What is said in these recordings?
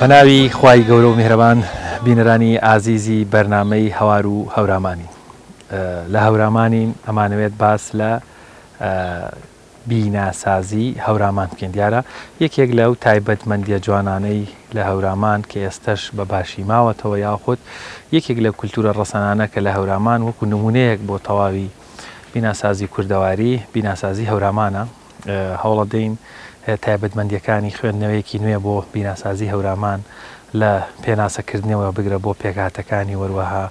بەناوی خوای گەورە و میهرەبان بینەرانی ئازیزی بەرنامەی هەوار و هەورامانی لە هەورامانین ئەمانەوێت باس لە بیناسازی هەورامان بکەین دیارە یەکێک لەو تایبەتمەندیە جوانانەی لە هەورامان کە ئێستەش بە باشی ماوەتەوە یاخود یەکێک لە کولتورە ڕەسەنانە کە لە هەورامان وەکو نمونەیەک بۆ تەواوی بیناسازی کوردەواری بیناسازی هەورامانە هەوڵەدەین تایبەتمەندیەکانی خوێندنەوەیەکی نوێ بۆ بیناسازی هەورامان لە پێناسەکردنەوە بگرە بۆ پێکهاتەکانی وەروەها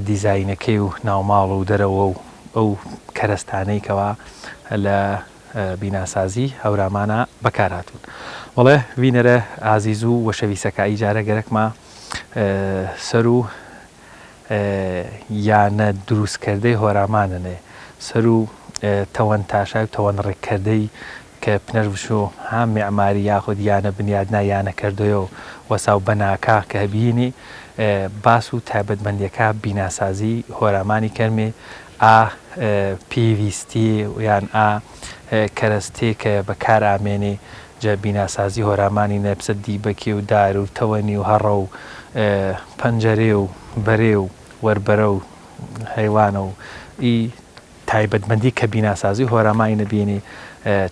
دیزاینەکەی و ناوماڵ و دەرەوە و ئەو کەرەستانەی کەوا لە بیناسازی هەورامانا بەکار هاتوون. بەڵێ بینەرە ئازیز و وەشەویسەکە ئی جارە گەرەکمە سەر و یانە دروست کردەی هۆرامانەنێ سەر و تەوەن تاشای و تەوەن ڕێک کردەی کە پنەش بچۆ ها مێعماری یاخود یانە بنیادنا یانە کردەیۆ وەساو بەناکا کە بینی باس و تایبەتمەندیەکا بیناسازی هۆرامانی کەرمێ ئا پێویستی یان ئا کەرەستێ کە بە کار ئامێنێ جە بیناسازی هۆرامانی نەپسە دیبەکێ و دار و تەوەنی و هەڕە و پەنجەرێ و بەرێ و وەربەرە و هەیوانە و ئی تایبەتمەندی کە بیناسازی هۆرامانی نەبینی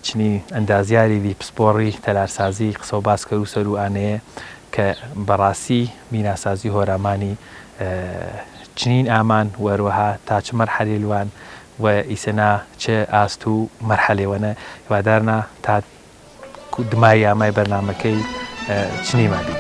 چنی ئەندازیاری وی پسپۆڕی تەلارسازی قسە و باس کەرو سەرو ئانەیە کە بەڕاستی بیناسازی هۆرامانی چنین ئامان و هەروەها تا چ مەرحەلێ لوان و ئیسە نا چ ئاست و مەرحەلێوەنە هیوادارنا تا دمای یامای بەرنامەکەی چنیما بی.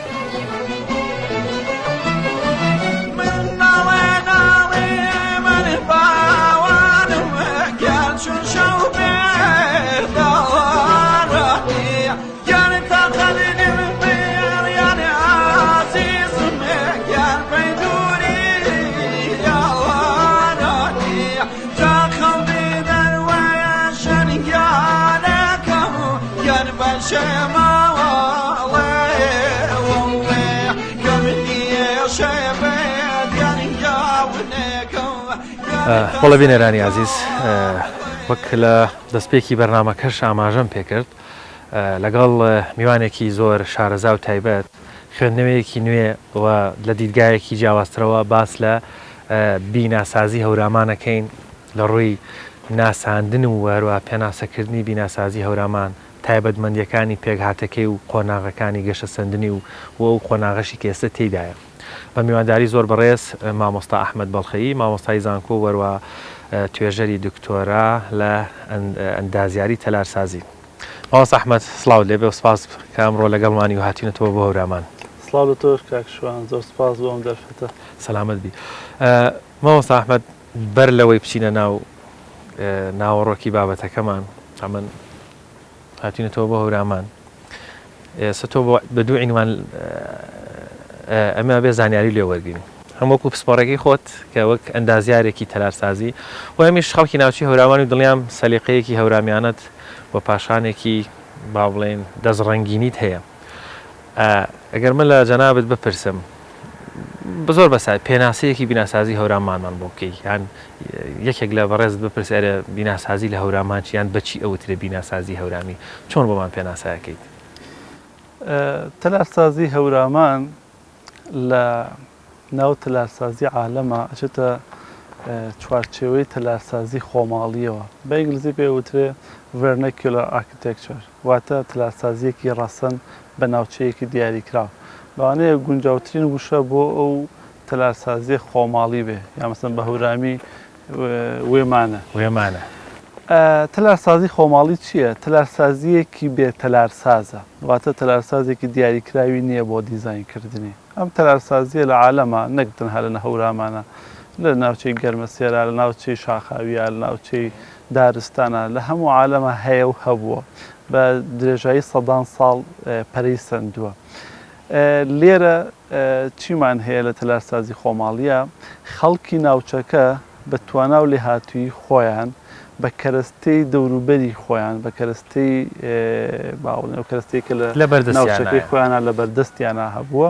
بەڵێ بینەرانی ئازیز وەک لە دەستپێکی بەرنامەکەش ئاماژەم پێکرد لەگەڵ میوانێکی زۆر شارەزا و تایبەت خوێندنەوەیەکی نوێ و لە دیدگایەکی جیاوازترەوە باس لە بیناسازی هەورامانەکەین لە ڕووی ناساندن و هەروەها پێناسەکردنی بیناسازی هەورامان، تایبەتمەندییەکانی پێکهاتەکەی و قۆناغەکانی گەشەسەندنی و و ئەو قۆناغەشی کە ئێستا تێیدایە. بە میوانداری زۆر بەڕێز مامۆستا ئەحمەد بەڵخەیی، مامۆستای زانکۆ و هەروەها توێژەری دکتۆرا لە ئەندازیاری تەلارسازی. مامۆستا ئەحمەد سڵاوت لێبێ و سپاس کە ئەمڕۆ لەگەڵمانی و هاتوینەتەوە بۆ هەورامان. سڵاو لە تۆش کاک شوان، زۆر سپاس بۆ ئەم دەرفەتە. سەلامەت بی. مامۆستا ئەحمەد بەر لەوەی بچینە ناو ناوەڕۆکی بابەتەکەمان ئەمن هاتوینەتەوە بۆ هەورامان ئێستا تۆ بە دوو عینوان ئەمە بێ زانیاری لێ وەرگین هەم وەکو پسپۆڕێکی خۆت کە وەک ئەندازیارێکی تەلارسازی و هەمیش خەڵکی ناوچەی هەورامان و دڵنیام سەلیقەیەکی هەورامیانەت و پاشخانێکی با بڵێین دەستڕەنگینیت هەیە ئەگەر من لە جەنابت بپرسم زۆر بەسە پێناسەیەکی بیناسازی هەورامانمان بۆ بکەی یان یەکێک لە بەڕێزت بپرسێ ئەرێ بیناسازی لە هەورامان چی یان بەچی ئەوترێ بیناسازی هەورامی چۆن بۆمان پێناسەکەیت؟ تەلارسازی هەورامان لە ناو تەلارسازی عالەما ئەچێتە چوارچێوەی تەلارسازی خۆماڵییەوە، بە ئینگلیزی پێی ئەوترێ Vernacular Architecture، واتە تەلارسازییەکی ڕەسەن بە ناوچەیەکی دیاریکراو. لەوانەیە گونجاوترین وشە بۆ ئەو تەلارسازییە خۆماڵی بێ، یا مەسەلەن بە هەورامی وێمانە. وێمانە. تەلارسازی خۆماڵی چییە؟ تەلارسازییەکی بێ تەلارسازە، واتە تەلارسازێکی دیاریکراوی نییە بۆ دیزاینکردنی. ئەم تەلارسازییە لە عالەما نەک تەنها لە هەورامانا، لە ناوچەی گەرمەسێرا، لە ناوچەی شاخاوییا، لە ناوچەی دارستانا، لە هەموو عالەما هەیە و هەبووە. بە درێژایی سەدان ساڵ پەرەی سەندووە. لێرە چیمان هەیە لە تەلارسازی خۆماڵییە؟ خەڵکی ناوچەکە بە توانا و لێهاتوویی خۆیان. بە کەرەستەی دەوروبەری خۆیان، بە کەرەستەی با بڵێین ئەو کەرەستەی کە لە ناوچەکەی خۆیانا لە بەردەستیانا هەبووە،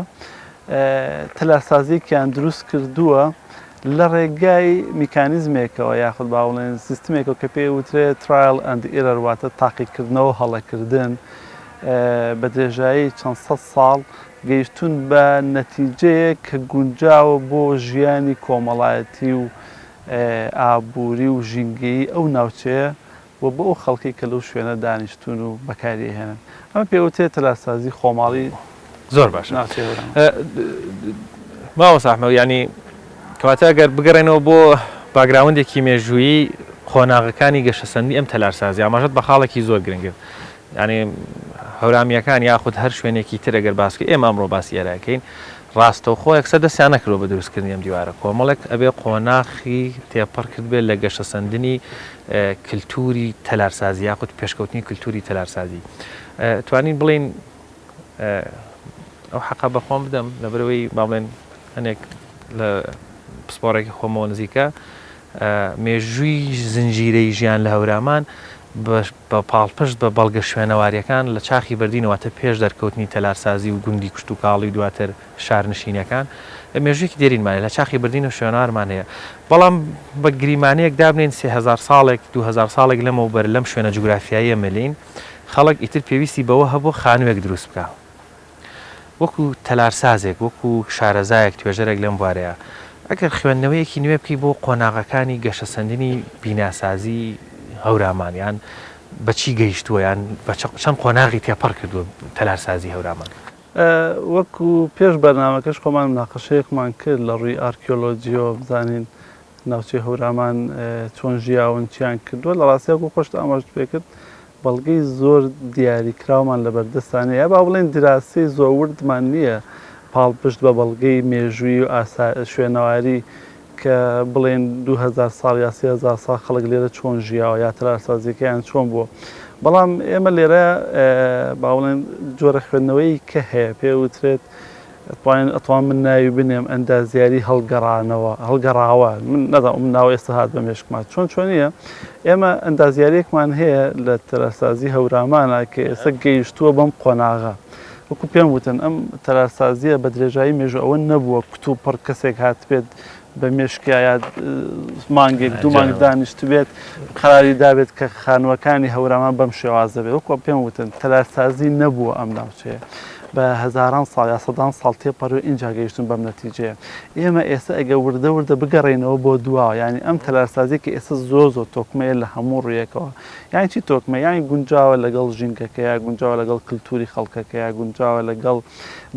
تەلارسازییەکیان دروست کردووە لە ڕێگای میکانیزمێکەوە یاخود با بڵێین سیستمێکەوە کە پێی وترێ trial and error واتە تاقیکردنەوە و هەڵەکردن بە درێژایی چەند سەد ساڵ گەیشتوون بە نەتیجەیەک کە گونجاوە بۆ ژیانی کۆمەڵایەتی و ئابووری و ژینگەیی ئەو ناوچەیە و بۆ ئەو خەڵکەی کە لەو شوێنە دانیشتوون و بەکاری ئەهێنن. ئەمە پێی ئەوترێت تەلارسازی خۆماڵی زۆر باشە ناوچەی هەورامان. مامۆستا ئەحمەد یانی کەواتە ئەگەر بگەڕێنەوە بۆ باکگراوندێکی مێژوویی قۆناغەکانی گەشەسەندنی ئەم تەلارسازی ئاماژەت بە خاڵێکی زۆر گرنگ کرد یانی هەورامییەکان یاخود هەر شوێنێکی تر ئەگەر باس بکەین ئێمە ئەمڕۆ باسی ئێرە ئەکەین ڕاستەوخۆ یەکسەر دەستیان نەکردووە بە دروستکردنی ئەم دیوارە کۆمەڵێک ئەبێ قۆناخی تێپەڕ کردبێت لە گەشەسەندنی کلتوری تەلارسازی یاخود پێشکەوتنی کلتوری تەلارسازی توانین بڵێین ئەو حەقە بە خۆم بدەم لەبەرەوەی با بڵێن هەنێک لە پسپۆڕێکی خۆمەوە نزیکە مێژووی زنجیرەی ژیان لە هەورامان بە پاڵپشت بە بەڵگە شوێنەوارییەکان لە چاخی بەردینەوە واتە پێش دەرکەوتنی تەلارسازی و گوندی کشتوکاڵی و دواتر شارنشینەکان، مێژوویەکی دێرینمان هەیە، لە چاخی بەردینەوە شوێنەوارمان هەیە، بەڵام بە گریمانەیەک دابنێین 3000 ساڵێک، 2000 ساڵێک لەمەوبەر لەم شوێنە جوگرافیاییە ملین، خەڵک ئیتر پێویستی بەوە هەبوو خانووێک دروست بکا. وەکو تەلارسازێک، وەکو شارەزایەک، توێژەرێک لەم بوارەیا، ئەگەر خوێندنەوەیەکی نوێ بکەی بۆ قۆناغەکانی گەشەسەندنی بیناسازی هەورامان، یان بە چی گەیشتووە، یان بە چەند قۆناغی تێپەڕ کردووە تەلارسازی هەورامان؟ وەکو پێش بەرنامەکەش خۆمان مناقەشەیەکمان کرد لە ڕووی ئارکیۆلۆجیەوە بزانین ناوچەی هەورامان چۆن ژیاون چیان کردووە لە ڕاستیا وەکو خۆشت ئاماژت پێکرد بەڵگەی زۆر دیاریکراومان لەبەردەستا نییە، یا با بڵێین دیراسەی زۆر وردمان نییە پاڵپشت بە بەڵگەی مێژوویی و ئاسا شوێنەواری کە بڵێین 2000 ساڵ یا 3000 ساڵ خەڵک لێرە چۆن ژیاوە یا تەلارسازییەکەیان چۆن بووە. بەڵام ئێمە لێرە با بڵێین جۆرە خوێندنەوەی کە هەیە پێ وترێت ئەتوانین ئەتوان من ناوی بنێم ئەندازیاری هەڵگەڕانەوە هەڵگەڕاوە من نازانم ئەم ناوە ئێستا هات بە مێشکما چۆن چۆنیە ئێمە ئەندازیاریەکمان هەیە لە تەلارسازی هەورامانە کە ئێستا گەیشتووە بەم قۆناغە وەکو پێم وتن ئەم تەلارسازیە بە درێژایی مێژوو ئەوە نەبووە کتوپڕ کەسێک هاتبێت بە مێشکیا یا مانگێک دوو مانگ دانیشتبێت قەراری دابێت کە خانووەکانی هەورامان بەم شێوازە بێت وەکو پێم وتن تەلارسازی نەبووە ئەم ناوچەیە بە هەزاران ساڵ یا سەدان ساڵ تێپەڕی و ئینجا گەیشتون بەم نەتیجەیە ئێمە ئێستا ئەگە وردە وردە بگەڕێینەوە بۆ دواوە یعنی ئەم تەلارسازی کە ئێستا زۆر زۆر تۆکمەیە لە هەموو ڕوویەکەوە یعنی چی تۆکمە یعنی گونجاوە لەگەڵ ژینگەکەیە گونجاوە لەگەڵ کللتوری خەڵکەکەیە گونجاوە لەگەڵ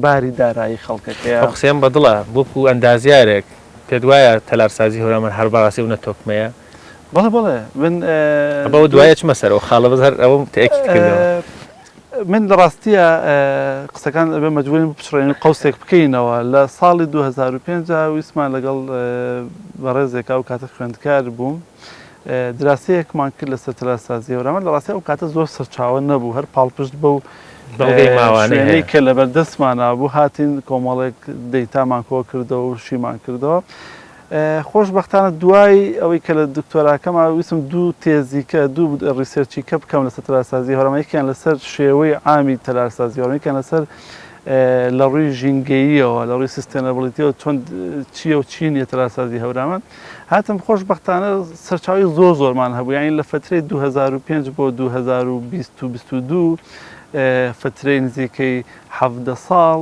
باری دارایی خەڵکەکەیە. ئەو قسەیەم بە دڵە، وەکو ئەندازیارێک پێت وایە تەلارسازی هەورامان هەر بەڕاستی ئەونە تۆکمەیە؟ بەڵێ بەڵێ من بەوە دوای ئەچمە سەر ئەو خاڵە بەس هەر ئەوەم تەئکید کردەوە. من لە ڕاستییا قسەکان ئەبێ مەجبوورین بپچڕێنین و قەوسێک بکەینەوە لە ساڵی 2005 ویستمان لەگەڵ بەڕێزێکا ئەو کاتە خوێندکار بووم دراسەیەکمان کرد لەسەر تەلارسازی هەورامان لە ڕاستی ئەو کاتە زۆر سەرچاوە نەبوو هەر پاڵپشت بەو بەڵگەی ماوانەی شوێنەی کە لەبەر دەستمانا بوو هاتین کۆمەڵێک دەیتامان کۆ کردەوە و شیمان کردەوە خۆشبەختانە دوای ئەوەی کە لە دکتۆراکەما ویستم دوو تێزیکە دوو research ی کە بکەم لەسەر تەلارسازی هەورامان یەکیان لەسەر شێوەی عامی تەلارسازی هەورامان یەکیان لەسەر لە ڕووی ژینگەییەوە لە ڕووی sustainability یەوە چۆن چییە و چی نییە تەلارسازی هەورامان هاتم خۆشبەختانە سەرچاوەی زۆر زۆرمان هەبوو یانی لە فەترەی 2005 بۆ 2020 و 22 فەترەی نزیکەی 17 ساڵ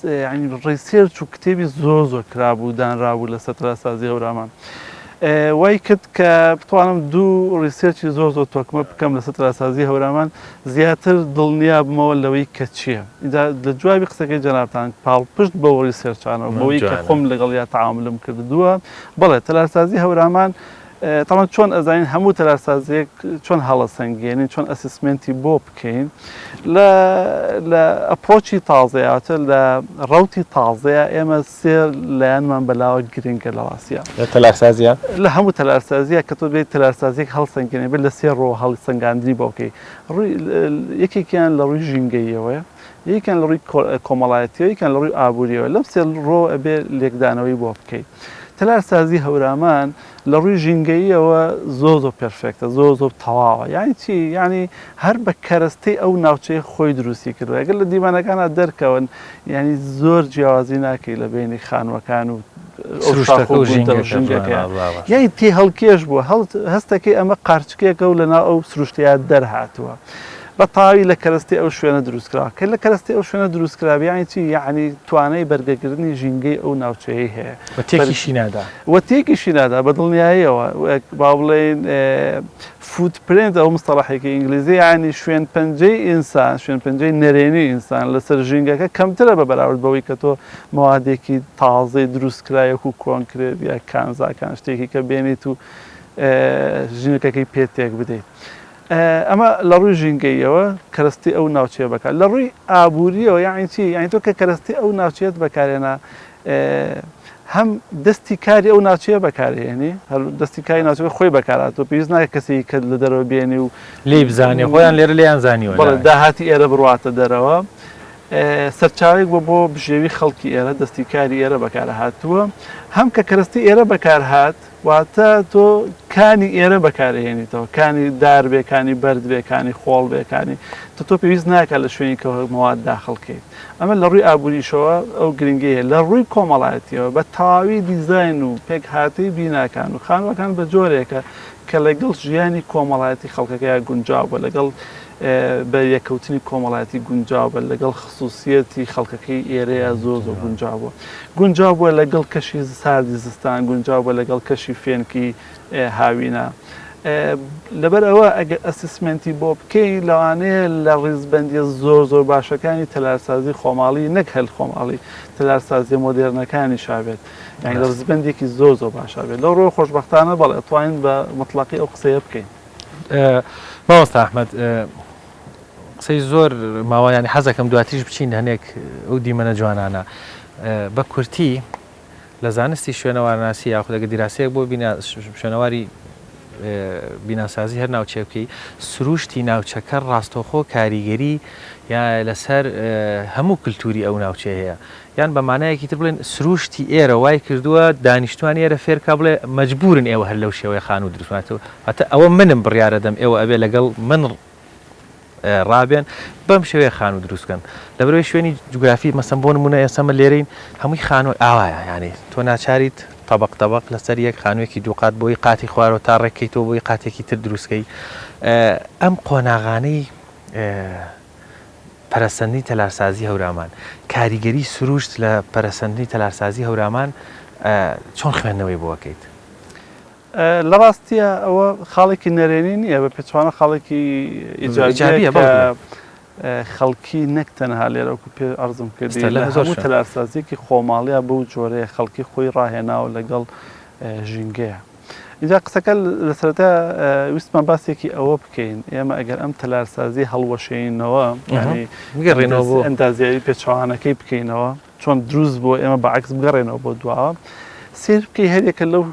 یانی research و کتێبی زۆر زۆر کرابوو دانرابوو لەسەر تەلارسازی هەورامان وای کرد کە بتوانم دوو research ی زۆر زۆر تۆکمە بکەم لەسەر تەلارسازی هەورامان زیاتر دڵنیا بمەوە لەوەی کە چییە ئینجا لە جوابی قسەکەی جەنابتان پاڵپشت بەو research انەوە بەوەی کە خۆم لەگەڵیا تەعامولم کردووە بەڵێ تەلارسازی هەورامان تەبعەن چۆن ئەزانین هەموو تەلارسازیەک چۆن هەڵەسەنگێنین چۆن assessment ی بۆ بکەین لە لە approach ی تازەیە واتە لە ڕەوتی تازەیە ئێمە سێ لایەنمان بەلاوە گرنگە لە ڕاستیا لە تەلارسازیە لە هەموو تەلارسازیە کە تۆ بێت تەلارسازیەک هەڵسەنگێنی بێت لە سێ ڕۆ هەڵسەنگاندنی بۆ بکەی ڕووی یەکێکیان لە ڕووی ژینگەییەوەیە یەکیان لە ڕووی کۆمەڵایەتیەوە یەکیان لە ڕووی ئابووریەوە لەم سێ ڕۆ ئەبێ لێکدانەوەی بۆ بکەی. تەلارسازی هەورامان لە ڕووی ژینگەییەوە زۆر زۆر perfect ە، زۆر زۆر تەواوە. یانی چی؟ یانی هەر بە کەرەستەی ئەو ناوچەیە خۆی دروستی کردووە. ئەگەر لە دیمەنەکانا دەرکەون یانی زۆر جیاوازی ناکەی لە بەینی خانووەکان و ئەو شاخ و گوندە و ژینگەکەیان. یانی تێهەڵکێش بووە. هەستەکەی ئەمە قارچکێکە و لەناو ئەو سروشتەیا دەرهاتووە. بە تەواوی لە کەرەستەی ئەو شوێنە دروست کراوە. کە لە کەرەستەی ئەو شوێنە دروست کرابێ یانی چی؟ یانی توانای بەرگەگرتنی ژینگەی ئەو ناوچەیەی هەیە. و تێکیشی نادا. و تێکیشی نادا بە دڵنیاییەوە. با بڵێین footprint ئەو مستەڵەحێکی ئینگلیزی یانی شوێن پەنجەی ئینسان، شوێن پەنجەی نەرێنی ئینسان لەسەر ژینگەکە کەمترە بە بەراورد بەوەی کە تۆ مەوادێکی تازەی دروستکراوی وەکوو کۆنکرێت یا کانزاکان شتێکی کە بێنیت و ژینگەکەی پێ تێک بدەیت. ئەمە لە ڕووی ژینگەییەوە کەرەستەی ئەو ناوچەیە بەکار لە ڕووی ئابووریەوە یانی چی یانی تۆ کە کەرەستەی ئەو ناوچەیەت بەکارێنا هەم دەستی کاری ئەو ناوچەیە بەکارهێنی هەر دەستی کاری ناوچەکە خۆی بەکاراتەوە پێویست ناکە کەسێکی کە لە دەرەوە بێنی و لێی بزانێ خۆیان لێرە لێیان زانیوە بەڵێ داهاتی ئێرە بڕواتە دەرەوە سەرچاوێک بۆ بۆ بژێوی خەڵکی ئێرە دەستی کاری ئێرە بەکارهاتووە هەم کە کەرەستی ئێرە بەکارهات واتە تۆ کانی ئێرە بەکارئەهێنیتەوە، کانی دار بێ، کانی بەرد بێ، کانی خۆڵ بێ، کانی تۆ تۆ پێویست ناکات لە شوێنی کە مەواد داخڵ کەیت. ئەمە لە ڕووی ئابووریشەوە ئەو گرنگیەی هەیە. لە ڕووی کۆمەڵایەتیەوە بە تەواوی دیزاین و پێکهاتەی بیناکان و خانووەکان بە جۆرێکە کە لەگەڵ ژیانی کۆمەڵایەتی خەڵکەکەیا گونجاو بە، لەگەڵ بەریەککەوتنی کۆمەڵایەتی گونجاو بە، لەگەڵ خسوسیەتی خەڵکەکەی ئێرەیا زۆر زۆر گونجاو بووە. گونجاو بووە لەگەڵ کەشی ساردی زستان، گونجاو بووە لەگەڵ کەشی فێنکی هاوینە. لەبەر ئەوە ئەگەر assessment ی بۆ بکەی لەوانەیە لە ڕیزبەندیە زۆر زۆر باشەکانی تەلارسازی خۆماڵی نەک هەر خۆماڵی تەلارسازیە مۆدێرنەکانیشا بێت. یانی لە ڕیزبەندێکی زۆر زۆر باشا بێت. لەو ڕووە خۆشبەختانە بەڵێ ئەتوانین بە متڵەقی ئەو قسەیە بکەین. مامۆستا ئەحمەد قسەی زۆر ماوە یانی حەزەکەم دواتریش بچین هەنێک ئەو دیمەنە جوانانە بە کورتی لە زانستی شوێنەوارناسی یاخود ئەگە دیراسەیەک بۆ بینا شوێنەواری بیناسازی هەر ناوچەیە بکەی سروشتی ناوچەکە ڕاستەوخۆ کاریگەری یا لەسەر هەموو کللتوری ئەو ناوچەیە هەیە یان بە مانایەکی تر بڵێن سروشتی ئێرە وای کردووە دانیشتوانی ئێرە فێرکا بڵێ مەجبورن ئێوە هەر لەو شێوەیە خانوو دروست بکەن واتە ئەوە منم بڕیارەدەم ئێوە ئەبێ لەگەڵ من ڕابێن بەم شێوەیە خانوو دروست بکەن لەبەرئەوەی شوێنی جوگرافی مەسەن بۆ نمونە ئێستا من لێرەین هەمووی خانوو ئاوایە یعنی تۆ ناچاریت تەبق تەبق لەسەر یەک خانوویەکی دووقات بۆی قاتی خوارەوە تا ڕێککەیتەوە بۆی قاتێکی تر دروستکەی ئەم قۆناغانەی پەرەسەندنی تەلارسازی هەورامان، کاریگەری سروشت لە پەرەسەندنی تەلارسازی هەورامان چۆن خوێندنەوەی بۆ ئەکەیت؟ لە ڕاستیا ئەوە خاڵێکی نەرێنی نییە، بە پێچەوانە خاڵێکی ئیجابییە کە خەڵکی نەک تەنها لێرە وەکو پێ عەرزم کردی لە هەموو تەلارسازییەکی خۆماڵییا بەو جۆرەیە خەڵکی خۆی ڕاهێناوە لەگەڵ ژینگەیە. ئینجا قسەکە لە سەرەتا ویستمان باسێکی ئەوە بکەین ئێمە ئەگەر ئەم تەلارسازی هەڵوەشێنەوە ینی بگەڕێنەوە بۆ ئەندازیاری پێچەوانەکەی بکەینەوە چۆن دروست بۆ ئێمە بەعکس بگەڕێنەوە بۆ دواوە سیر بکەی هەریەکە لەو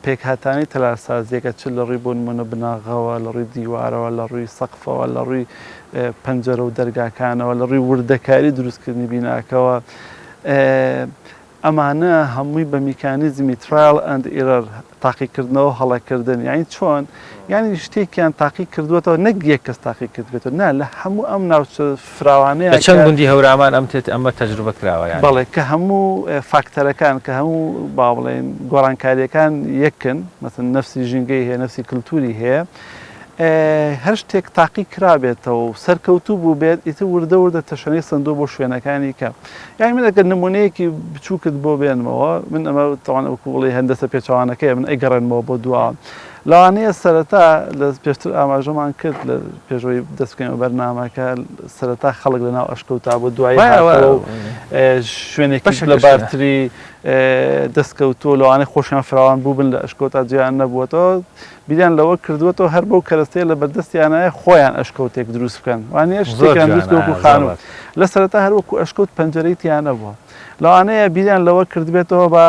پێکهاتانەی تەلارسازیەکە چ لە ڕووی بۆ نمونە بناغەوە لە ڕووی دیوارەوە لە ڕووی سەقفەوە لە ڕووی پەنجەرە و دەرگاکانەوە لە ڕووی وردەکاری دروستکردنی بیناکەوە ئەمانە هەمووی بە میکانیزمی Trial and Error، تاقیکردنەوە و هەڵەکردن، یانی چۆن؟ یانی شتێکیان تاقی کردووەتەوە نەک یەک کەس تاقی کردبێتەوە، نا لە هەموو ئەم ناوچە فراوانەیە لە چەند گوندی هەورامان ئەم تێت ئەمە تەجروبە کراوە یانی. بەڵێ کە هەموو فاکتەرەکان کە هەموو با بڵێین گۆڕانکارییەکان یەکن، مەسەن نەفسی ژینگەی هەیە، نەفسی کلتوری هەیە، هەر شتێک تاقی کرابێتەوە و سەرکەوتوو بووبێت ئیتر وردە وردە تەشەنەی سەندووە بۆ شوێنەکانی کە یانی من ئەگەر نمونەیەکی بچووکت بۆ بێنمەوە من ئەمە تەوان وەکو بڵێ هەندەسە پێچەوانەکەیە من ئەیگەڕێنمەوە بۆ دوا لەوانەیە سەرەتا لە پێشتر ئاماژەمان کرد لە پێشەوەی دەست بکەینەوە بەرنامەکە سەرەتا خەڵک لە ناو ئەشکەوتا بۆ دوایی هاتەوە و شوێنێکی لەبارتری دەستکەوتووە لەوانەیە خۆشیان فراوان بووبن لە ئەشکەوتا جێیان نەبووەتەوە بیریان لەوە کردووەتەوە هەر بەو کەرەستەیە لە بەردەستیانایە خۆیان ئەشکەوتێک دروست بکەن وانە شتێکیان دروست وەکو خانوو لە سەرەتا هەر وەکو ئەشکەوت پەنجەرەی تیا نەبووە لەوانەیە بیریان لەوە کردبێتەوە بە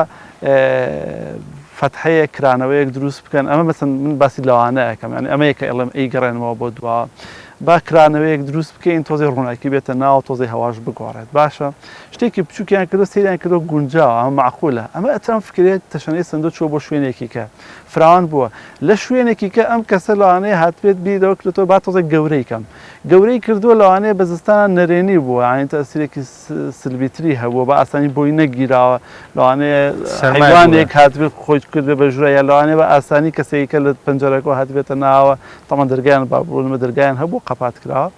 فەتحەیەک کرانەوەیەک دروست بکەن ئەمە مەسەن من باسی لەوانە ئەکەم یانی ئەمەیە کە ئەڵێم ئەیگەڕێنمەوە بۆ دواوە. با کرانەوەیەک دروست بکەین تۆزێ ڕووناکی بێتە ناوە تۆزێ هەواش بگۆڕێت باشە شتێکی بچووکیان کردو سەیریان کردو گونجاوە ئەمە مەعقولە ئەمە ئەتر ئەم فکرەیە تەشەنەی سەندووە چووە بۆ شوێنێکی کە فراوان بووە لە شوێنێکی کە ئەم کەسە لەوانەیە هاتبێت بیری لەوە کردۆتەوە با تۆزێک گەورەی کەم گەورەی کردووە لەوانەیە بە زستانان نەرێنی بووە یانی تەئسیرێکی سلبیتری هەبووە بە ئاسانی بۆی نەگیراوە لەوانەیە حەیوانێک هاتبێت خۆی کردبێت بە ژوورە یا لەوانەیە بە ئاسانی کەسێکی کە لە پەنجەرەکەوە هاتبێتە ناوە تەمان دەرگایان با بۆ دەرگایان هەبوو قەپات کراوە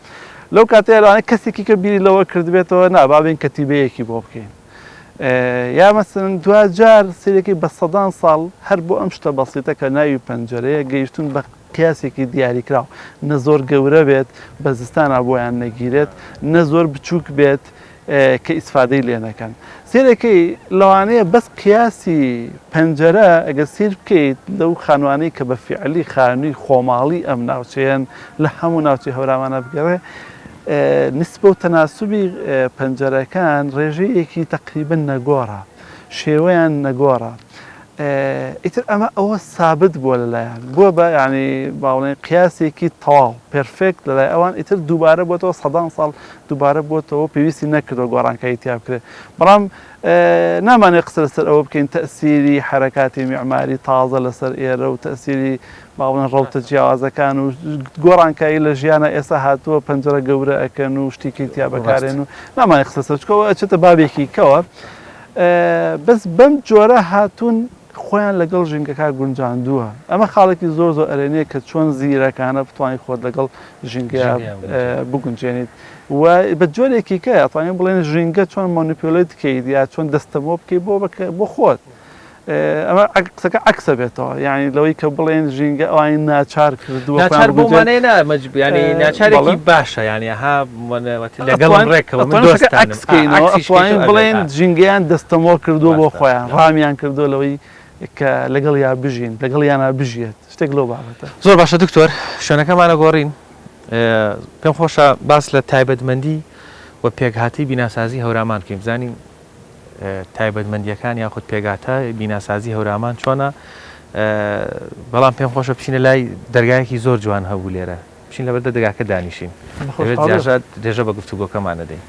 لەو کاتەیە لەوانەیە کەسێکی کە بیری لەوە کردبێتەوە نا با بێین کەتیبەیەکی بۆ بکەین یا مەسەلەن دواجار سەیرەکەی بە سەدان ساڵ هەر بۆ ئەم شتە بەسیتە کە ناوی پەنجەرەیە گەیشتون بە قیاسێکی دیاریکراو نە زۆر گەورە بێت بە زستانا بۆیان نەگیرێت نە زۆر بچووک بێت کە ئیسفادەی لێ نەکەن سەیرەکەی لەوانەیە بەس قیاسی پەنجەرە ئەگەر سیر بکەیت لەو خانوانەی کە بە فیعلی خانووی خۆماڵی ئەم ناوچەیەن لە هەموو ناوچەی هەورامانە بگەڕێ نسبە و تەناسوبی پەنجەرەکان ڕێژەیەکی تەقریبەن نەگۆڕە، شێوەیان نەگۆڕە. ئیتر ئەمە ئەوە سابت بووە لەلایان، بووە بە یانی با بڵێین قیاسێکی تەواو perfect لەلای ئەوان، ئیتر دووبارە بۆتەوە سەدان ساڵ دووبارە بۆتەوە پێویستی نەکردووە گۆڕانکاری تیا بکرێت. بەڵام نامانەوێت قسە لەسەر ئەوە بکەین تەئسیری حەرەکاتی میعماری تازە لەسەر ئێرە و تەئسیری با بڵێن ڕەوتە جیاوازەکان و گۆڕانکاری لە ژیانە ئێستا هاتووە پەنجەرە گەورە ئەکەن و شتێکی تیا بەکارێن و نامانێ قسە سەر چکەوە ئەچێتە بابێکی کەوە بەس بەم جۆرە هاتوون خۆیان لەگەڵ ژینگەکە گونجاندووە ئەمە خاڵێکی زۆر زۆر ئەرێنیە کە چۆن زیرەکانە بتوانانی خۆت لەگەڵ ژینگە بگونجێنیت و بە جۆرێکی کە ئەتوانین بڵێن ژینگە چۆن manipulate بکەیت یا چۆن دەستەمۆ بکەیت بۆ بۆ خۆت ئەمە قسەکە عەکسە بێتەوە یانی لەوەی کە بڵێن ژینگە ئەوانی ناچار کردووە ناچار بۆ مانای نا ینی ناچارێکی باشە ینی ها لەگەڵم ڕێکەوە من دۆستانم ئەتوانین بڵێن ژینگەیان دەستەمۆ کردووە بۆ خۆیان ڕامیان کردووە لەوەی کە لەگەڵ یا بژین لەگەڵ یانە بژیێت شتێک لەو بابەتە. زۆر باشە دکتۆر شوێنەکەمانە گۆڕین پێم خۆشە باس لە تایبەتمەندی و پێکهاتەی بیناسازی هەورامان بکەین بزانین تایبەتمەندییەکان یاخود پێکهاتە بیناسازی هەورامان چۆنە بەڵام پێم خۆشە بچینە لای دەرگایەکی زۆر جوان هەبوو لێرە بچین لەبەر دەرگاکە دانیشین دەبێت زیاتر درێژە بە گفتوگۆکەمان دەدەین.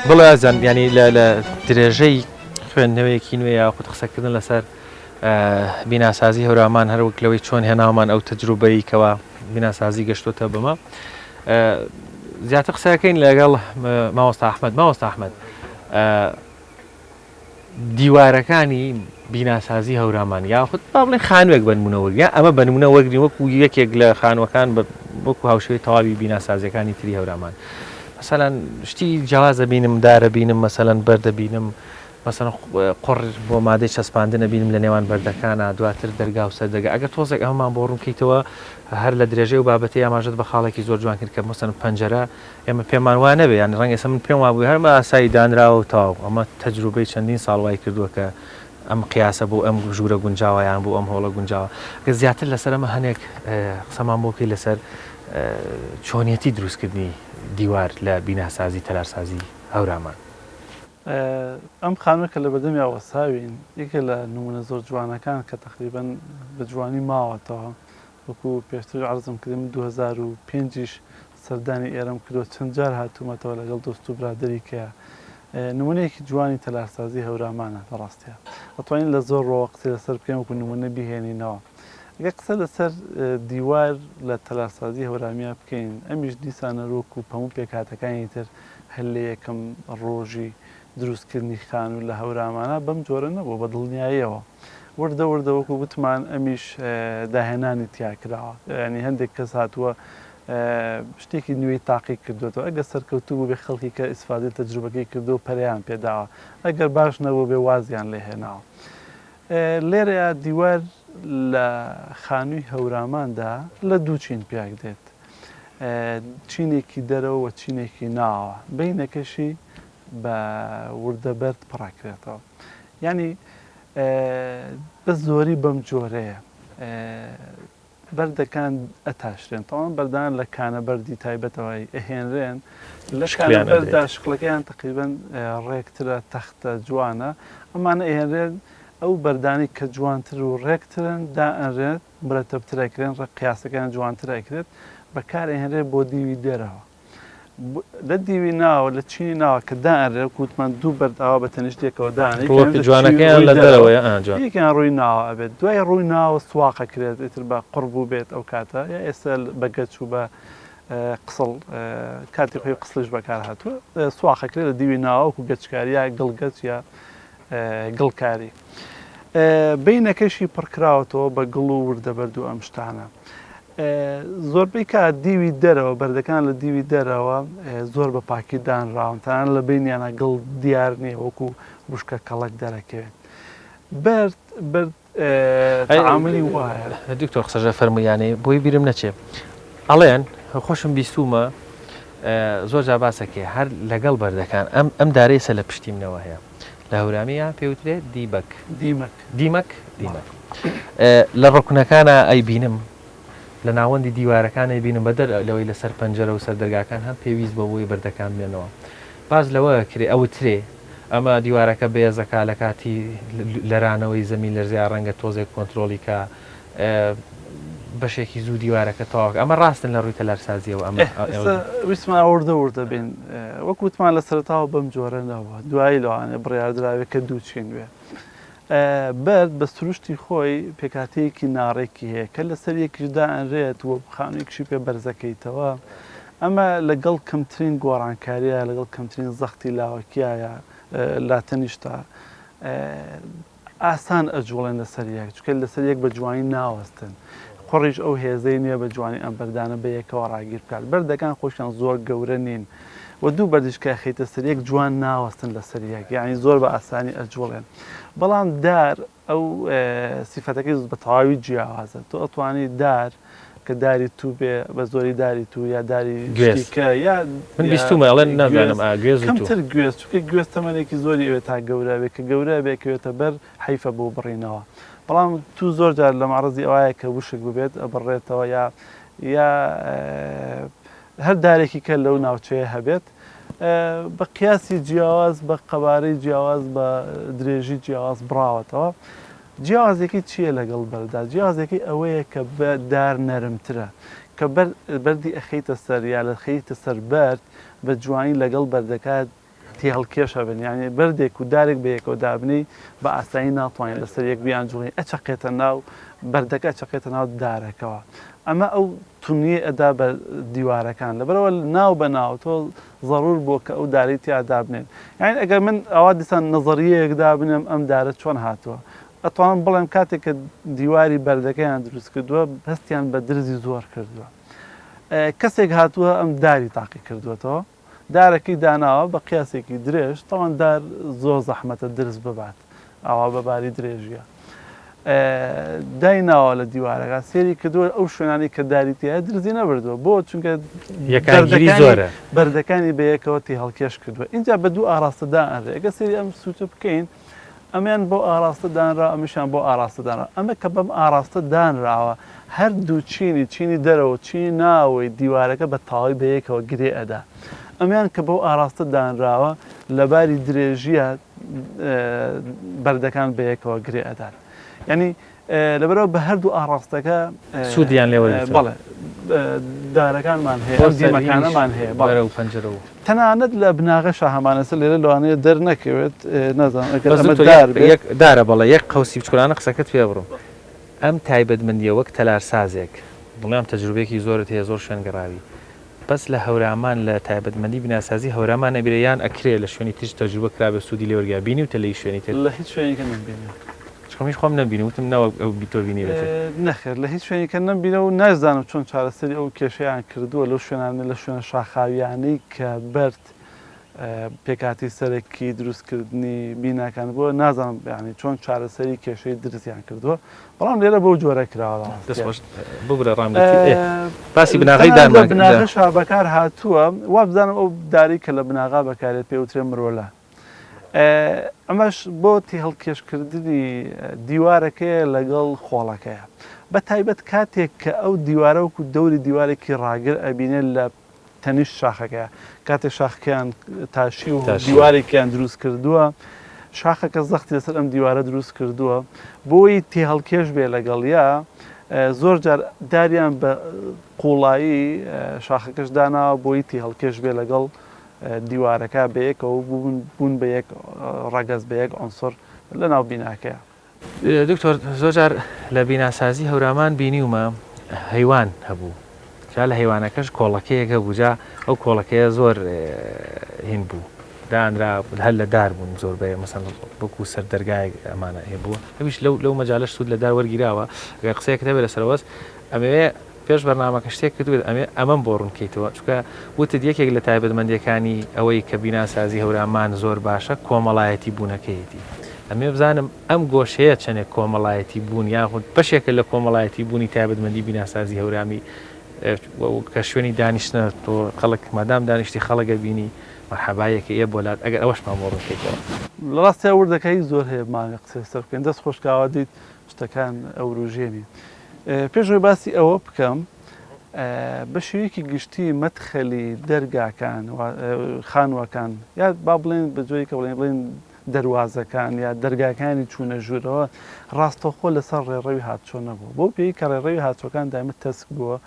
بڵێ ئازیزان یانی لە درێژەی خوێندنەوەیەکی نوێ یاخود قسەکردن لەسەر بیناسازی هەورامان هەر وەک لەوەی چۆن هێناومان ئەو تەجروبەی کەوا بیناسازی گەشتۆتە بەمە زیاتر قسەکەین لەگەڵ مامۆستا ئەحمد مامۆستا ئەحمد دیوارەکانی بیناسازی هەورامان یاخود با بڵێن خانوێک بەنمونە وەرگین ئەمە بەنمونە وەرگین وەکو یەکێک لە خانوەکان وەکو هاوشێوەی تەواوی بیناسازیەکانی تری هەورامان مەسەلەن شتی جیاواز دەبینم دارە بینم مەسەلەن بەردە بینم مەسەلەن قوڕ بۆ مادەی چەسپاندن ئەبینم لە نێوان بەردەکانا دواتر دەرگا و سەردەرگا ئەگەر تۆزێک ئەمەمان بۆ ڕوون کەیتەوە هەر لە درێژەی ئەو بابەتەی ئاماژەت بە خاڵێکی زۆر جوان کرد کە مەسەلەن پەنجەرە ئێمە پێمان وا نەبێ یانی ڕەنگە ئێستا من پێم وابوو هەر بە ئاسایی دانراوە و تەواو ئەمە تەجروبەی چەندین ساڵ وای کردووە کە ئەم قیاسە بۆ ئەم ژوورە گونجاوە یان بۆ ئەم هۆڵە گونجاوە گەر زیاتر لەسەر ئەمە هەنێک قسەمان بۆ بکەی لەسەر چۆنیەتی دروستکردنی دیوار لە بیناسازی تەلارسازی هەورامان. ئەم خانووە کە لەبەردەمیا وەستاوین یەکێ لە نموونە زۆر جوانەکان کە تەقریبەن بە جوانی ماوەتەوە وەکو پێشتر عەرزم کردی من 2005 یش سەردانی ئێرەم کردووە چەند جار هاتوومەتەوە لەگەڵ دۆست و برادەری کە نموونەیەکی جوانی تەلارسازی هەورامانە لە ڕاستیا ئەتوانین لە زۆر ڕۆوە قسەی لەسەر بکەین وەکو نموونە بیهێنینەوە. گەر قسە لەسەر دیوار لە تەلارسازی هەورامیا بکەین، ئەمیش دیسان هەر وەکو هەموو پێکهاتەکانی تر هەر لە یەکەم ڕۆژی دروستکردنی خانوو لە هەورامانا بەم جۆرە نەبووە بە دڵنیاییەوە وردە وردە وەکو وتمان ئەمیش داهێنانی تیا کراوە یانی هەندێک کەس هاتووە شتێکی نوێی تاقی کردوێتەوە ئەگەر سەرکەوتوو بووبێ خەڵکی کە ئیسفادەی تەجروبەکەی کردووە پەرەیان پێداوە ئەگەر باش نەبووبێ وازیان لێ هێناوە لێرەیا دیوار لە خانووی هەوراماندا لە دوو چین پێک دێت، چینێکی دەرەوە و چینێکی ناوە، بەینەکەشی بە وردە بەرد پڕەکرێتەوە. یانی بە زۆری بەم جۆرەیە. بەردەکان ئەتاشرێن تەوان بەردان لە کانە بەردی تایبەتەوە ئەهێنرێن لە کانە بەردا شکڵەکەیان تقریبا ڕێکترە تەختە جوانە ئەمانە ئەهێنرێن ئەو بەردانی کە جوانتر و ڕێکترن دائەنرێت مرەتەبتر ئەکرێن ڕێک قیاسەکەیان جوانتر ئەکرێت بەکار ئەهێنرێت بۆ دیوی دەرەوە لە دیوی ناوە لە چینی ناوە کە دائەنرێ وەکو وتمان دوو بەرد ئاوا بە تەنیشت یەکەوە دانێ ڕووەکە جوانەکەیان لە دەرەوەیە ئا جوان یەکیان ڕووی ناوە ئەبێت دوای ڕووی ناوە سواق ئەکرێت ئیتر بە قوڕ بووبێت ئەو کاتە یا ئێستا بە گەچ و بە قسڵ کاتی خۆی قسڵیش بەکار هاتووە سواق ئەکرێت لە دیوی ناوە وەکو گەچکاری یا گڵگەچ یا گڵکاری بینەکەشی پڕکراوەتەوە بە گڵ و وردە بەرد و ئەم شتانە زۆربەی کات دیوی دەرەوە بەردەکان لە دیوی دەرەوە زۆر بە پاکی دانراون تەنانەت لە بینیانە گڵ دیار نییە وەکو وشکە کەڵک دەرەکەوێت بەرد بەرد تعاملی وایە. دکتۆر قسەژە فەرموو یانێ بۆی بیرم نەچێ ئەڵێن خۆشم بیستوومە زۆر جا باسەکێ هەر لەگەڵ بەردەکان ئەم ئەم دارەی سە لە پشتی منەوە هەیە لە هەورامیە پێوترێ دیبەک دیمەک دیمەک دیمەک لە ڕوکنەکانا ئەیبینم لە ناوەندی دیوارەکان ئەیبینم بەدەر لەوەی لەسەر پەنجەرە و سەر دەرگاکان هەم پێویست بە بۆی بەردەکان بنێنەوە باس لەوە ئەکرێ ئەوترێ ئەمە دیوارەکە بەێزەکا لە کاتی لەرانەوەی زەمین لەرزیا ڕەنگە تۆزێک کۆنترۆڵی کا بەشێکی زوو دیوارەکە تەواو ئەمە ڕاستن لە ڕووی تەلارسازیەوە ئەمە ئێستا ویستمان وردە وردە بین وەک وتمان لە سەرەتاوە بەم جۆرە نەبووە دوایی لەوانەیە بڕیاردراوێ کە دوو چین بێ بەرد بە سروشتی خۆی پێکهاتەیەکی ناڕێکی هەیە کە لەسەر یەکیش دائەنرێت و خانوویەکیشی پێ بەرزەکەیتەوە ئەمە لەگەڵ کەمترین گۆڕانکاریە لەگەڵ کەمترین زەختی لاوەکیایە لاتەنیشتا ئاسان ئەجوڵێن لەسەر یەک چونکە لەسەر یەک بە جوانی ناوەستن قوڕیش ئەو هێزەی نییە بە جوانی ئەم بەردانە بە یەکەوە ڕاگیر بکات بەردەکان خۆشیان زۆر گەورە نین و دوو بەردیش کە ئەخەیتە سەر یەک جوان ناوەستن لەسەر یەک یعنی زۆر بە ئاسانی ئەجوڵێن بەڵام دار ئەو سیفەتەکەی بە تەواوی جیاوازە تۆ ئەتوانی دار کە داری توو بێ بە زۆری داری توو یا داری گوێز شتیکە یا من یا بیستومە ئەڵێن گوێز نازانم ئا گوێز و توو. کەمتر گوێز چونکە گوێز تەمەنێکی زۆری ئەوێ تا گەورە بێ کە گەورە بێ ئەکەوێتە بەر حەیفە بۆ بڕینەوە بەڵام توو زۆر جار لە مەعرەزی ئەوایە کە وشک ببێت ئەبڕێتەوە یا یا هەر دارێکی کە لەو ناوچەیە هەبێت بە قیاسی جیاواز بە قەبارەی جیاواز بە درێژی جیاواز بڕاوەتەوە جیاوازیەکەی چییە لەگەڵ بەردا؟ جیاوازیەکەی ئەوەیە کە بە دار نەرمترە کە بەر بەردی ئەخەیتە سەر یا لەخەیتە سەر بەرد بە جوانی لەگەڵ بەردەکە تێهەڵکێش ئەبن یانی بەردێک و دارێک بە یەکەوە دابنێی بە ئاسانی ناتوانێت لەسەر یەک بیانجوڵێنی ئەچەقێتە ناو بەردەکە ئەچەقێتە ناو دارەکەوە ئەمە ئەو تونیەی ئەدا بە دیوارەکان لەبەرئەوە ناو بە ناو تۆ زەرور بووە کە ئەو دارەی تیا دابنێن یانی ئەگەر من ئەوا دیسان نەزەریەیەک دابنێم ئەم دارە چۆن هاتووە ئەتوانم بڵێم کاتێک کە دیواری بەردەکەیان دروست کردووە هەستیان بە درزی زۆر کردووە کەسێک هاتووە ئەم داری تاقی کردووەتەوە دارەکەی داناوە بە قیاسێکی درێژ، تەوان دار زۆر زەحمەتە درز ببات ئاوا بە باری درێژیە دایناوە لە دیوارەکە سێری کردووە ئەو شوێنانی کە داری تایە درزی نەبردووە بۆ چونکە یەکانگیری زۆرە بەردەکانی بەیەکەوە تێهەڵکێش کردووە ئینجا بە دوو ئاراستە دائەنرێ ئەگەر سەیری ئەم سوچە بکەین ئەمیان بۆ ئاراستە دانرا ئەمیشان بۆ ئاراستە دانرا ئەمە کە بەم ئاراستە دانراوە هەردوو چینی چینی دەرەوە و چینی ناوەوەی دیوارەکە بە تەواوی بە یەکەوە گرێ ئەدا ئەمیان کە بەو ئاراستە دانراوە لە باری درێژیە بەردەکان بە یەکەوە گرێ ئەدات یعنی لەبەرئەوە بە هەردوو ئاڕاستەکە سوودیان لێ وەرگرتووە. بەڵێ دارەکانمان هەیە، ئەم دیمەکانەمان هەیە، بەڵێ. بەرەو پەنجەرە و. تەنانەت لە بناغەشا هەمان ئێستا لێرە لەوانەیە دەرنەکەوێت نازانم ئەگەر بەس ئەمە دکتۆر دار یەک بێت. یەک دارە بەڵێ یەک قەوسی بچکۆلانە قسەکەت پێ بڕم. ئەم تایبەتمەندیە وەک تەلارسازێک دڵنیام تەجروبەیەکی زۆرت هەیە زۆر شوێن گەڕاوی بەس لە هەورامان لە تایبەتمەندی بیناسازی هەورامان ئەبیرێ یان ئەکرێ لە شوێنی تریش تەجروبە کرابێ سوودی لێ وەرگرا بینیوتە لە هیچ شوێنی تر؟ لە هیچ شوێنێکە نەمبینیوە. چونکە منیش خۆم نەمبینی وتم نەوەک ئەو تۆ بینیبێتت. نەخێر لە هیچ شوێنێکە نەمبینیوە و ناشزانم چۆن چارەسەری ئەو کێشەیان کردووە لەو شوێنانەی لە شوێنە شاخاویانەی کە بەرد پێکهاتەی سەرەکی دروستکردنی بیناکان بووە نازانم یانی چۆن چارەسەری کێشەی درزیان کردووە بەڵام لێرە بەو جۆرە کراوە لە دەست ڕاستیا. خۆش ببورە ڕام گرتی ئێ باسی بناغەی تەنانەت لە دارمان کرد جا. بناغەشا بەکار هاتووە وابزانم ئەو دارەی کە لە بناغا بەکارێت پێ وترێ مرۆلە ئەمەش بۆ تێهەڵکێشکردنی دیوارەکەیە لەگەڵ خۆڵەکەیە بە تایبەت کاتێک کە ئەو دیوارە وەکو دەوری دیوارێکی ڕاگر ئەبینێت لە تەنیشت شاخەکەیە کاتێک شاخەکەیان تاشی و دیوارێکیان دروست کردووە شاخەکە زەختی لەسەر ئەم دیوارە دروست کردووە بۆی تێهەڵکێش بێ لەگەڵیا زۆر جار داریان بە قوڵایی شاخەکەش داناوە بۆی تێهەڵکێش بێ لەگەڵ دیوارەکە بەیەکەوە بوون بە یەک ڕەگەز بە یەک عونسڕ لە ناو بیناکەیە. دکتۆر زۆرجار لە بیناسازی هەورامان بینیومە هەیوان هەبوو جا لە هەیوانەکەش کۆڵەکەیەک هەبوو جا ئەو کۆڵەکەیە زۆر هین بوو دانرا هەر لە دار بوون زۆر بە مەسەن وەکو سەر دەرگایەک ئەمانە هەبووە ئەویش لەو لەو مەجالەش سوود لە دار وەرگیراوە ئەگەر قسەیەکت هەبێت لەسەرەوەس ئەمەوێ پێش بەرنامەکە شتێک کردوت ئەمێ ئەمەم بۆ ڕوون کەیتەوە چونکە وتت یەکێک لە تایبەتمەندیەکانی ئەوەی کە بیناسازی هەورامان زۆر باشە کۆمەڵایەتی بوونەکەیەتی ئەمێ بزانم ئەم گۆشەیە چەنێک کۆمەڵایەتی بوون یاخود بەشێکە لە کۆمەڵایەتی بوونی تایبەتمەندی بیناسازی هەورامی کە شوێنی دانیشتنە تۆ خەڵک مادام دانیشتی خەڵک ئەبینی مەرحەبایەکە ئێ بۆ لات ئەگەر ئەوەشمان بۆ ڕوون کەیتەوە. لە ڕاستیا وردەکاری زۆر هەیە بمانەوێ قسەی لەسەر بکەین دەست خۆش کاوە دیت شتەکان ئەوروژێنی. پێش ئەوەی باسی ئەوە بکەم بە شێوەیەکی گشتی مەدخەلی دەرگاکان خانووەکان یا با بڵێن بە جۆرێکە بڵێن بڵێن دەروازەکان یا دەرگاکانی چوونە ژوورەوە ڕاستەوخۆ لەسەر ڕێڕەوی هاتچۆ نەبوو بەو پێی کە ڕێڕەوی هاتچۆکان دایمە تەسک بووە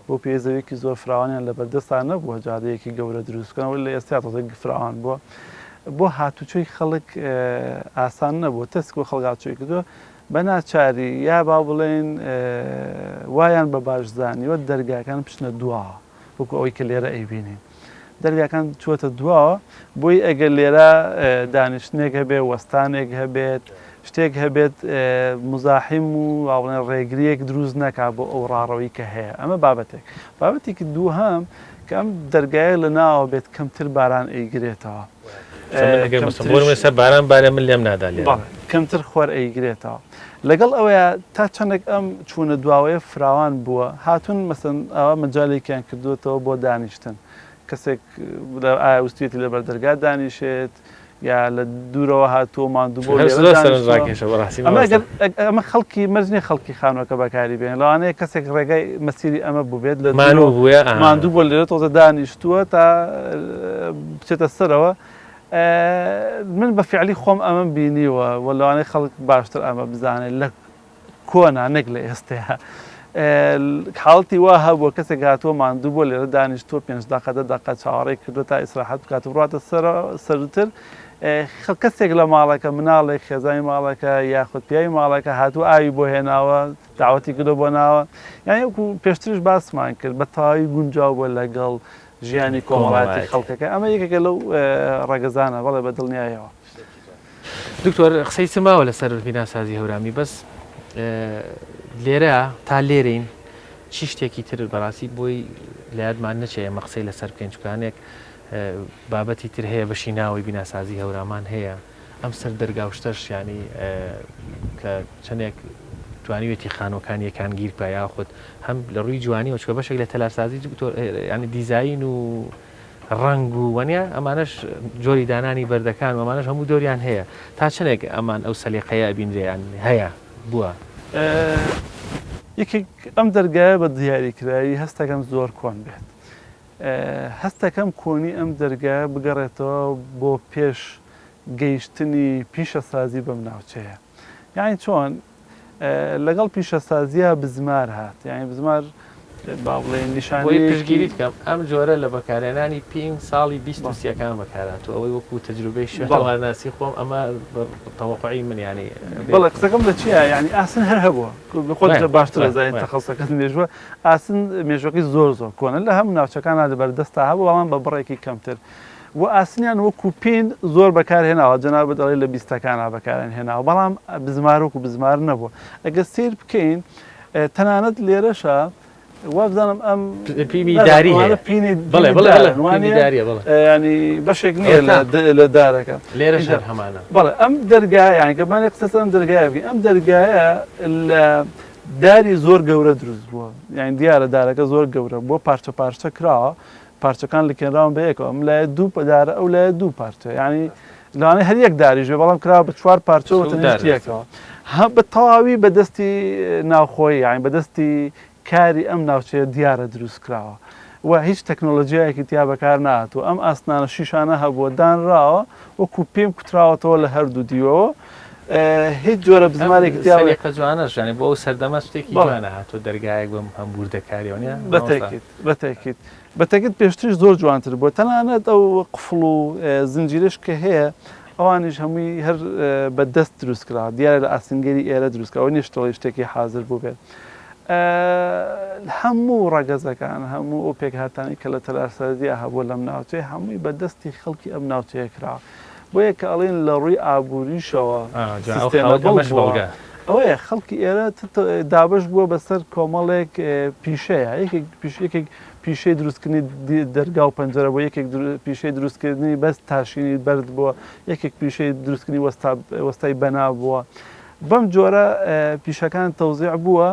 بۆ پێی زەویەکی زۆر فراوانیان لەبەردەستا نەبووە جادەیەکی گەورە دروست بکەن لە ئێستا تازە فراوان بووە بۆ هاتوچۆی خەڵک ئاسان نەبوو تەسک بۆ خەڵک هاتوچۆی کردووە بە ناچاری یا با بڵێین وایان بە باش زانیوە دەرگاکان بچنە دواوە وەکو ئەوەی کە لێرە ئەیبینین دەرگاکان چووەتە دواوە بۆی ئەگەر لێرە دانیشتنێک هەبێ وەستانێک هەبێت شتێک هەبێت مزاحیم و با بڵێن ڕێگریەک دروست نەکا بۆ ئەو ڕاڕەوی کە هەیە ئەمە بابەتێک بابەتێکی دووهەم کە ئەم دەرگایە لە ناوە بێت کەمتر باران ئەیگرێتەوە. سەر باران بارێ من لێم نادا لێرە. بەڵێ کەمتر خۆر ئەیگرێتەوە. لەگەڵ ئەوەیا تا چەندێک ئەم چوونە دواوەیە فراوان بووە هاتوون مەسەن ئاوا مەجالێکیان کردووەتەوە بۆ دانیشتن کەسێک ئایا ویستویەتی لەبەر دەرگا دانیشێت یا لە دوورەوە هاتووە ماندوو بووە لێرە دانیشتووە. ئەمە ئەگەر ئەمە خەڵکی مەرج نییە خەڵکی خانووەکە بەکاری بێنن لەوانەیە کەسێک ڕێگای مەسیری ئەمە بووبێت لە مانوو بووە ماندوو بووە لێرە تۆزە دانیشتووە تا بچێتە سەرەوە من بە فعلی خۆم ئەمەم بینیوە و لەوانەیە خەڵک باشتر ئەمە بزانێت لە کۆنا نەک لە ئێستەیا حاڵەتی وا هەبووە کەسێک هاتووە ماندوو بووە لێرە دانیشتووە پێنج دەقە دە دەقە چاوەڕێی کردووە تا ئیسراحەت بکات و بڕاتە سەرتر کەسێک لە ماڵەکە مناڵێک خێزانی ماڵەکە یاخود پیاوی ماڵەکە هاتوو ئاوی بۆ هێناوە داوەتی کردو بۆ ناوە یانی وەکو پێشتریش باسمان کرد بە تەواوی گونجاو بووە لەگەڵ ژیانی کۆمەڵایەتی خەڵکەکە ئەمە یەکێکە لەو ڕەگەزانە بەڵێ بە دڵنیایەوە. دکتۆر قسەی چ ماوە لەسەر بیناسازی هەورامی بەس لێرە تا لێرەین چی شتێکی تر بەڕاستی بۆی لە یادمان نەچێ ئێمە قسەی لەسەر بکەین چکانێک بابەتی تر هەیە بەشی ناوەی بیناسازی هەورامان هەیە ئەم سەر دەرگا و شتەش یانی کە چەندێک توانیوێتی خانوەکان یەکانگیر بکە یاخود هەم لە ڕووی جوانیەوە چکە بەشێک لە تەلارسازی ینی دیزین و ڕەنگ و وەنیە ئەمانەش جۆری دانانی بەردەکان و ئەمانەش هەموو دۆریان هەیە تا چەندێک ئەمان ئەو سەلیقەیە ئەبینرێ یان هەیە بووە؟ یەکێک ئەم دەرگایە بە دیاریکراوی هەستەکەم زۆر کۆن بێت هەستەکەم کۆنی ئەم دەرگایە بگەڕێتەوە بۆ پێش گەیشتنی پیشەسازی بەم ناوچەیە یانی چۆن لەگەڵ پیشەسازیا بزمار هات یانی بزمار. با بڵێین بۆی نیشانەیەکی. پشتگیریت کەم ئەم جۆرە لە بەکارهێنانی پین ساڵی 20 و سیەکان بەکارهاتووە ئەوەی وەکو تەجروبەی شوێنەوارناسی خۆم ئەمە تەوەقوعی من یانی بێ. بەڵێ قسەکەم لە چییە یانی ئاسن هەر هەبووە خۆت باشتر ئەزانی تەخەسەکەت مێژووە ئاسن مێژوەکەی زۆر زۆر کۆنە لە هەموو ناوچەکانە لە بەردەستا هەبوو بەڵام بە بڕێکی کەمتر و ئاسنیان وەکو پین زۆر بەکارهێناوە جەنابت دەڵێ لە بیستەکانا بەکاریان هێناوە بەڵام بزمار وەکو بزمار نەبووە ئەگەر سیر بکەین تەنانەت لێرەشە وابزانم ئەم پینی داری هەیە پینی بەڵێ بەڵێ بەڵێ پینی داریە بەڵێ ینی بەشێک نییە لە دارەکە لێرەش هەر هەمانە بەڵێ ئەم دەرگایە یانی کە بانێ قسە ئەم دەرگایە بکەین ئەم دەرگایە لە داری زۆر گەورە دروست بووە یانی دیارە دارەکە زۆر گەورە بووە پارچە پارچە کراوە پارچەکان لکێنراون بە یەکەوە ئەم لایە دوو دارە ئەو لایە دوو پارچە یانی لەوانەیە هەر یەک داریش بێ بەڵام کراوە بە چوار پارچەوە تەنیشت یەکەوە هە بە تەواوی بە دەستی ناوخۆیی یانی بە دەستی کاری ئەم ناوچەیە دیارە دروست کراوە و هیچ تەکنۆلۆژیایەکی تیا بەکار نەهاتووە ئەم ئاسنانە شیشانە هەبووە دانراوە وەکو پێم کوتراوەتەوە لە هەردوو دیوەوە هیچ جۆرە بزمارێکی تیا سەلیقە جوانەش یانی بۆ ئەو سەردەمە شتێکی جوانە هاتووە دەرگایەک بەم هەم وردەکاریەوە نیە بەتەکید بەتەکید بەتەکید پێشتریش زۆر جوانتر بووە تەنانەت ئەو قفڵ و زنجیرەش کە هەیە ئەوانیش هەمووی هەر بە دەست دروست کرا دیارە لە ئاسنگەری ئێرە دروست کرا ئەوە نیە شتڵی شتێکی حازر بووبێت هەموو ڕەگەزەکان هەموو ئەو پێکهاتانەی کە لە تەلارسازییا هەبووە لەم ناوچەیە هەمووی بە دەستی خەڵکی ئەم ناوچەیە کراوە بۆیە کە ئەڵێن لە ڕووی ئابووریشەوە سیستێمەبڵ بووە ئەوەیە خەڵکی ئێرە دابەش بووە بەسەر کۆمەڵێک پیشەیە یەکێک یەکێک پیشەی دروستکردنی دەرگا و پەنجەرە بووە یەکێک پیشەی دروستکردنی بەس تاشینی بەرد بووە یەکێک پیشەی دروستکردنی وەستای بەنا بووە بەم جۆرە پیشەکان تەوزیع بووە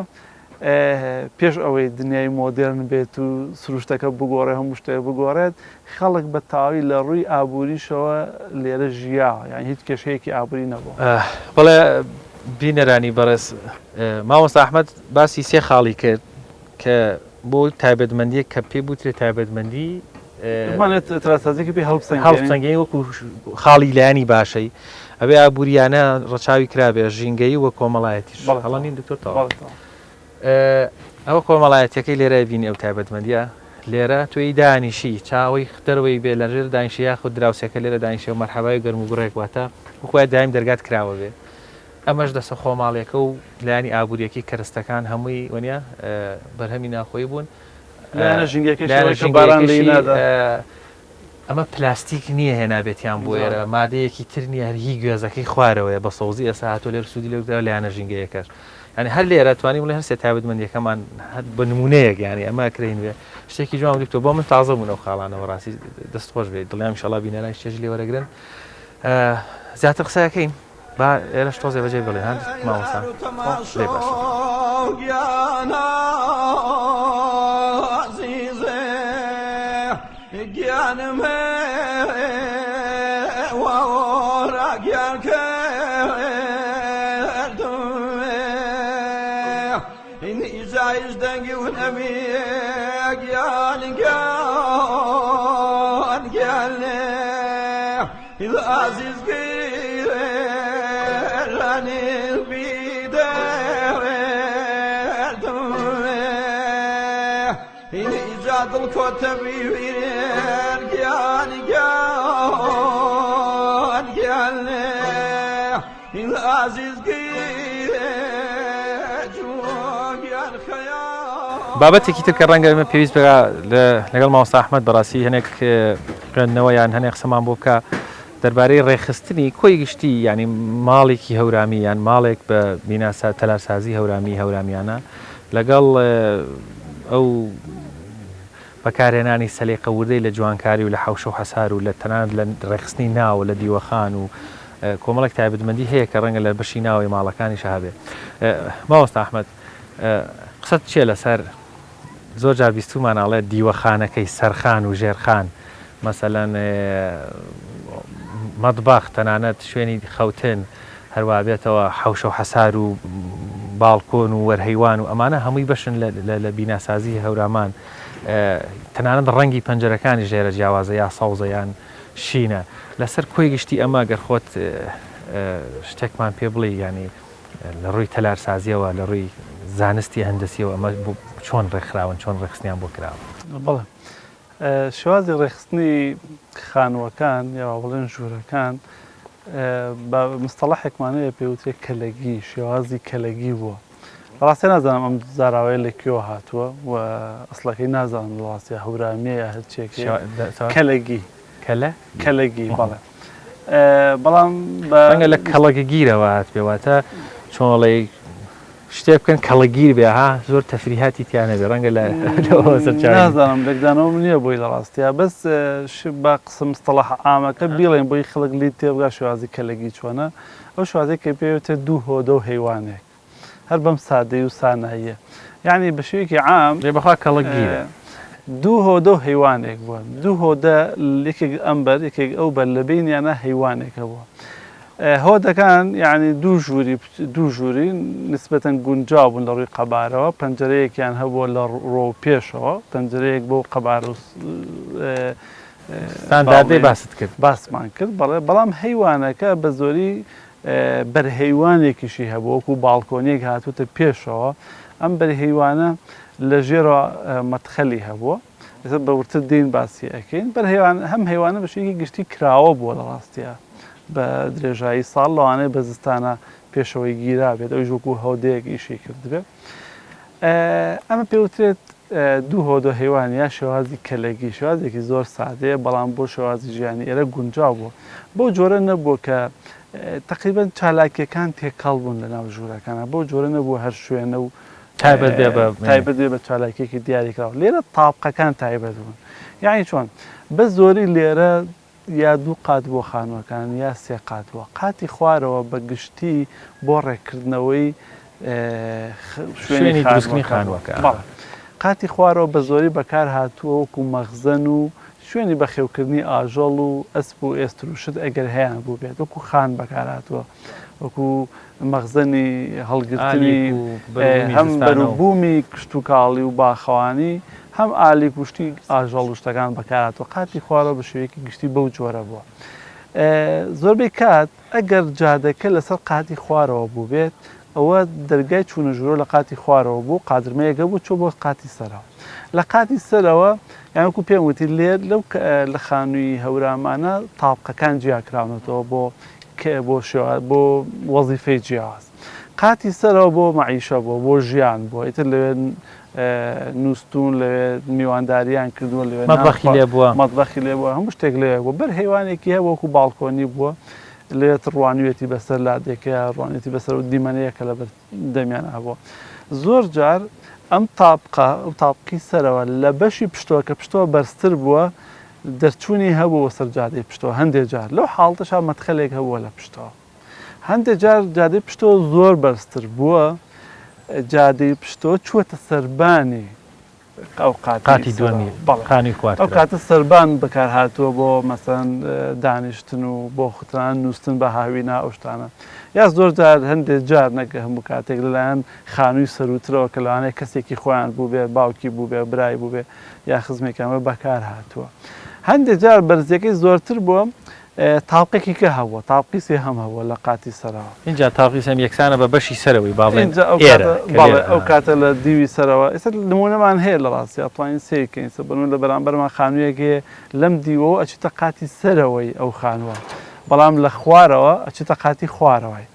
پێش ئەوەی دنیای مۆدێرن بێت و سروشتەکە بگۆڕێ هەموو شتێک بگۆڕێت خەڵک بە تەواوی لە ڕووی ئابووریشەوە لێرە ژیاوە یان هیچ کێشەیەکی ئابووری نەبووە. بەڵێ بینەرانی بەڕێز مامۆستا ئەحمەد باسی سێ خاڵی کرد کە بۆ تایبەتمەندیەک کە پێی بوترێ تایبەتمەندی تراسازیەکی پێ هەڵبسەنگێنین هەڵبسەنگێنین وەکو خاڵی لایەنی باشەی ئەبێ ئابووریانە ڕەچاوی کرابێ ژینگەیی و کۆمەڵایەتیش هەڵە نین دکتۆر تەواو ئەوە کۆمەڵایەتیەکەی لێرە بینی ئەو تایبەتمەندیە لێرە تۆی دانیشی چاوەی دەرەوەی بێ لەژێر دانیشی یاخود دراوسێکە لێرە دانیشێ و مەرحەبای و گەرم و گوڕێک واتە وەکوایە دایم دەرگات کراوە بێ ئەمەش دەسە خۆماڵیەکە و لایەنی ئابووریەکەی کەرستەکان هەمووی وەنیە بەرهەمی ناوخۆیی بوون. لایەنە ژینگەکەشی ئەوەی کە باران لێی نادا. ئەمە پلاستیک نییە هێنابێتیان بۆ ئێرە، مادەیەکی تر نییە هەر هی گوێزەکەی خوارەوەیە بە سەوزی ئێستا هاتووە لێرە سوودی لێ وەرگیراوە لایەنە ژینگەیەکەش. یانی هەر لێرە توانی بڵێ هەر سێ تایبەتمەندیەکەمان هەر بە نموونەیەک یانی ئەمە ئەکرێین بێ شتێکی جوان بوو دکتۆر بۆ من تازە بوون ئەو خاڵانە بەڕاستی دەست خۆش بێت دڵنیام ئیشەڵا بینەرانیش چێژی لێ وەرەگرن زیاتر قسە ئەکەین. با ئێرەش تۆزێ بەجێ بڵێ ها مامۆستا لێ باشە. بابەتێکی تر کە ڕەنگە ئێمە پێویست بکا لەگەڵ مامۆستا ئەحمەد بەڕاستی هەنێک خوێندنەوە یان هەنێک قسەمان بۆ بکا دەربارەی ڕێکخستنی کۆی گشتی یانی ماڵێکی هەورامی یان ماڵێک بە بیناسا تەلارسازی هەورامی هەورامیانە لەگەڵ ئەو بەکارهێنانی سەلیقە وردەی لە جوانکاری و لە حەوشە و حەسار و لە تەنانەت لە ڕێکخستنی ناو لە دیوەخان و کۆمەڵێک تایبەتمەندی هەیە کە ڕەنگە لە بەشی ناوەوەی ماڵەکانیشا هەبێ مامۆستا ئەحمەد قسەت چیە لەسەر زۆر جار بیستوومانە ئەڵێ دیوەخانەکەی سەرخان و ژێرخان مەسەلەن مەتبەخ تەنانەت شوێنی خەوتن هەروا بێتەوە حەوشە و حەسار و باڵکۆن و وەرهەیوان و ئەمانە هەمووی بەشن لە بیناسازی هەورامان تەنانەت ڕەنگی پەنجەرەکانیش لێرە جیاوازە یا سەوزە یان شینە لەسەر کۆی گشتی ئەمە گەر خۆت شتێکمان پێ بڵێی یانی. لە ڕووی تەلارسازیەوە لە ڕووی زانستی هەندەسیەوە ئەمە چۆن ڕێکخراون چۆن ڕێکخستنیان بۆ کراوە؟ بەڵێ شێوازی ڕێکخستنی خانووەکان یا وا بڵێن ژوورەکان بە مستەڵەحێکمان هەیە پێی وترێ کەلەگی، شێوازی کەلەگی بووە. ڕاستە نازانم ئەم زاراوەیە لە کوێوە هاتووە و ئەسڵەکەی نازانم لە ڕاستیا هەورامییە یا هەرچیەکەیە. کەلەگی. کەلە؟ کەلەگی بەڵێ. بەڵام بە. ڕەنگە لە کەڵەگەگیرەوە هاتبێ واتە چۆن ئەڵێی شتێ بکەن کەڵەگیر بێ ها زۆر تەفریهاتی تیا نەبێ ڕەنگە لە لەوەوە سەرچاوەی. نازانم لێکدانەوەم نییە بۆی لە ڕاستیا بەس با قسە مستەڵەحە عامەکە بیڵێین بۆی خەڵک لیت تێبگا شێوازی کەلەگی چۆنە. ئەو شێوازەی کە پێی وترێت دوو هۆدە و هەیوانێک هەر بەم سادەیی و ساناییە یانی بە شێوەیەکی عام. دەی بەخوا کەڵک گیرە. دوو هۆدە و هەیوانێک بووە دوو هۆدە یەکێک ئەم بەر یەکێک ئەو بەر لە بەینیانە هەیوانێک هەبووە هۆدەکان یانی دوو ژووری دوو ژووری نسبەتەن گونجاو بوون لە ڕووی قەبارەوە پەنجەرەیەکیان هەبووە لە ڕۆ پێشەوە پەنجەرەیەک بەو قەبارە و ستانداردەی باست کرد. باسمان کرد بەڵێ، بەڵام هەیوانەکە بە زۆری بەرهەیوانێکیشی هەبوو وەکو باڵکۆنیەک هاتووتە پێشەوە، ئەم بەرهەیوانە لە ژێرەوە مەدخەلی هەبووە، ئێستا بە وردتر دێین باسی ئەکەین. بەرهەیوان هەم هەیوانە بە شێوەیەکی گشتی کراوە بووە لە ڕاستیا بە درێژایی ساڵ، لەوانەیە بە زستانە پێشەوەی گیرابێت، ئەویش وەکو هۆدەیەک ئیشی کردبێ. ئەمە پێوترێت دوو هۆدۆ هەیوان یا شێوازی کەلەگی، شێوازێکی زۆر سادەیە بەڵام بۆ شێوازی ژیانی ئێرە گونجاو بووە. بەو جۆرە نەبووە کە تەقریبەن چالاکییەکان تێکەڵ بوون لە ناو ژوورەکانا، بەو جۆرە نەبووە هەر شوێنە و تایبەت بێ بە تایبەت بێ بە چالاکییەکی دیاریکراو. لێرە تابقەکان تایبەت بوون. یەعنی چۆن؟ بە زۆری لێرە یا دوو قات بووە خانووەکان یا سێ قات بووە. قاتی خوارەوە بە گشتی بۆ ڕێککردنەوەی شوێنی دروستکردنی خانووەکە. بەڵێ. قاتی خوارەوە بە زۆری بەکار هاتووە وەکوو مەخزەن و شوێنی بەخێوکردنی ئاژەڵ و ئەسپ و ئێستر و شت ئەگەر هەیان بووبێت وەکوو خان بەکار هاتووە وەکوو مەخزەنی هەڵگرتنی هەم بەروبوومی کشتوکاڵی و باخەوانی هەم ئالیک و شتی ئاژەڵ و شتەکان بەکارهاتووە، قاتی خوارەوە بە شێوەیەکی گشتی بەو جۆرە بووە. زۆربەی کات ئەگەر جادەکە لەسەر قاتی خوارەوە بووبێت، ئەوە دەرگای چوونە ژوورەوە لە قاتی خوارەوە بوو، قادرمەیەک هەبوو چووە بۆ قاتی سەرەوە. لە قاتی سەرەوە یان وەکو پێم وتی لێر لەو لە خانووی هەورامانە تابقەکان جیا کراونەتەوە بۆ بۆ شێوا بۆ وەزیفەی جیاواز. قاتی سەرەوە بۆ مەعیشە بووە، بۆ ژیان بووە، ئیتر لەوێ نووستوون، لەوێ میواندارییان کردووە، لەوێ نان مەتبەخی لێ بووە. مەتبەخی لێ بووە، هەموو شتێک لەوێ بووە. بەر هەیوانێکی هەبووە وەکوو باڵکۆنی بووە، لەوێ ڕوانیویەتی بەسەر لادێکەیا، ڕوانیویەتی بەسەر ئەو دیمەنەیە کە لەبەر دەمیان هەبووە. زۆر جار ئەم تابقە، ئەو تابقی سەرەوە لە بەشی پشتەوە کە پشتەوە بەرزتر بووە، دەرچوونی هەبوو بۆ سەر جادەی پشتەوە هەندێ جار لەو حاڵەتەشا مەدخەلێک هەبووە لە پشتەوە. هەندێ جار جادەی پشتەوە زۆر بەرزتر بووە، جادەی پشتەوە چووەتە سەربانی ئەو قاتی قاتی دووەمی بەڵێ خانووی خوارترە. ئەو کاتە سەربان بەکار هاتووە بۆ مەسەلەن دانیشتن و بۆ خوتران نووستن بە هاوینە ئەو شتانە یا زۆر جار هەندێ جار نەک هەموو کاتێک لەلایەن خانووی سەرووترەوە کە لەوانەیە کەسێکی خۆیان بووبێ باوکی بووبێ برای بووبێ یا خزمێکیان بووبێ بەکار هاتووە هەندێ جار بەرزیەکەی زۆرتر بووە تاوقێکی کە هەبووە، تاوقی سێهەم هەبووە لە قاتی سەرەوە. ئینجا تاوقی سێهەم یەکسانە بە بەشی سەرەوەی، با بڵێین ئێرە، کە بەڵێ ئەو کاتە لە دیوی سەرەوە، ئێستا نموونەمان هەیە لە ڕاستیا ئەتوانین سەیر کەین، ئێستا بۆ نموونە لە بەرامبەرمان خانوویەک هەیە لەم دیوەوە ئەچیتە قاتی سەرەوەی ئەو خانووە، بەڵام لە خوارەوە ئەچیتە قاتی خوارەوەی.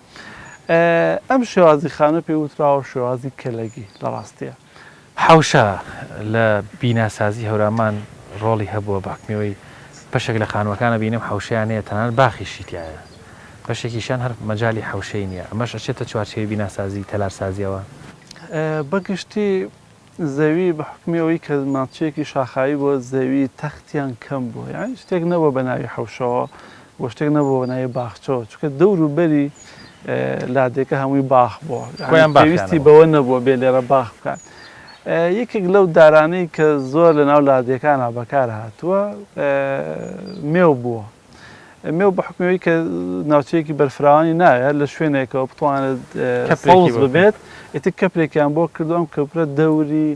ئەم شێوازی خانووە پێی وتراوە شێوازی کەلەگی لە ڕاستیا. حەوشە لە بیناسازی هەورامان ڕۆڵی هەبووە بە حوکمی ئەوەی بەشێک لە خانووەکان ئەبینم حەوشەیان هەیە تەنانەت باخیشی تیایە بەشێکیشیان هەر مەجالی حەوشەی نییە ئەمەش ئەچێتە چوارچێوەی بیناسازی تەلارسازیەوە؟ بە گشتی زەوی بە حوکمی ئەوەی کە ناوچەیەکی شاخاوی بووە زەوی تەختیان کەم بووە یانی شتێک نەبووە بە ناوی حەوشەوە و شتێک نەبووە بە ناوی باخچەوە چونکە دەور و بەری لادێکە هەمووی باخ بووە خۆیان باخیان پێویستی بەوە نەبووە بێ لێرە باخ بکات یەکێک لەو دارانەی کە زۆر لە ناو لادێکانە بەکار هاتووە مێو بووە مێو بە حکمەوەی کە ناوچەیەکی بەرفراوانی نایە لە شوێنێکەوە بتوانێت سەوز ببێت ئیتر کەپرێکیان بۆ کردو ئەم کەپرە دەوری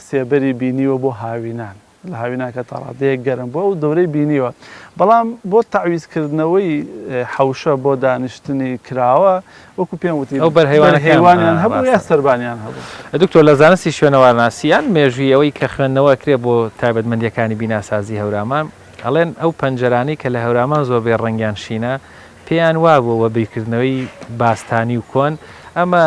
سێبەری بینیوە بۆ هاوینان. لە هاویناکە تا ڕادەیەک گەرم بووە ئەو دەورەی بینیوە بەڵام بۆ تەعویزکردنەوەی حەوشە بۆ دانیشتنی کراوە وەکو پێم وتی ئەو بەرهەیوانەکانیان هەبوو یا سەربانیان هەبوو. دکتۆر لە زانستی شوێنەوارناسی یان مێژووی ئەوەی کە خوێندنەوە ئەکرێ بۆ تایبەتمەندییەکانی بیناسازی هەورامان ئەڵێن ئەو پەنجەرانەی کە لە هەورامان زۆربەی ڕەنگیان شینە پێیان وابووە وە بیرکردنەوەی باستانی و کۆن ئەمە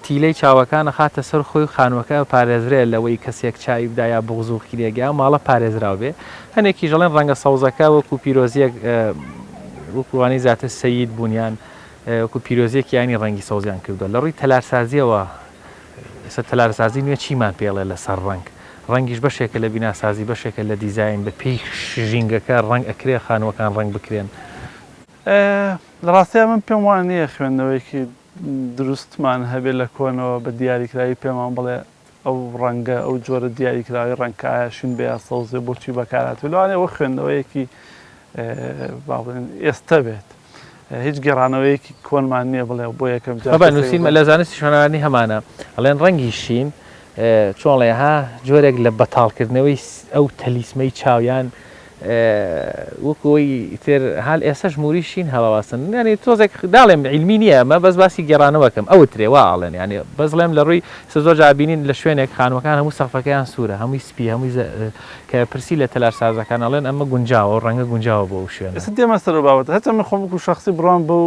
تیلەی چاوەکان ئەخاتە سەر خۆی و خانووەکە ئەپارێزرێ لەوەی کەسێک چاوی بدا یا بوغز و قیرێک یا ماڵە پارێزراو بێ هەنێکیش ئەڵێن ڕەنگە سەوزەکە وەکو پیرۆزیەک وەکو وانەی زیاتر سەید بوون یان وەکو پیرۆزیەکی ئاینی ڕەنگی سەوزیان کردووە لە ڕووی تەلارسازیەوە ئێستا تەلارسازی نوێ چیمان پێڵێ لەسەر ڕەنگ ڕەنگیش بەشێکە لە بیناسازی بەشێکە لە دیزاین بە پێی ژینگەکە ڕەنگ ئەکرێ خانووەکان ڕەنگ بکرێن. لە ڕاستیا من پێم وا نییە خوێندنەوەیەکی دروستمان هەبێ لە کۆنەوە بە دیاریکراوی پێمان بڵێ ئەو ڕەنگە ئەو جۆرە دیاریکراوی ڕەنگ کە ئایا شین بێ یا سەوز بێ بۆچی بەکارهاتووە لەوانەیە ئەوە خوێندنەوەیەکی با بڵێن ئێستە بێت هیچ گێڕانەوەیەکی کۆنمان نییە بڵێ بۆ یەکەم جار بابا نووسین لە زانستی شوێنەوارنی هەمانە ئەڵێن ڕەنگی شین چۆن ڵێ ها جۆرێک لە بەتاڵکردنەوەی ئەو تەلیسمەی چاویان وەکو ئەوەی تر هال ئێسەش موری شین هەڵەواسن یانی تۆزێک داڵێم عیلمی نییە ئەمە بەس باسی گێڕانەوەکەم ئەوترێ وا ئەڵێن یانی بەس ڵێم لە ڕووی سە زۆر جار بینین لە شوێنێک خانووەکان هەموو سەقفەکەیان سوورە هەمووی سپی هەمووی کە پرسی لە تەلارسازەکان ئەڵێن ئەمە گونجاوە ئەو ڕەنگە گونجاوە بۆ ئەو شوێنە. ئێستا دێمە سەر ئەو بابەتە هەرچەند من خۆم وەکو شەخسی بڕوام بەو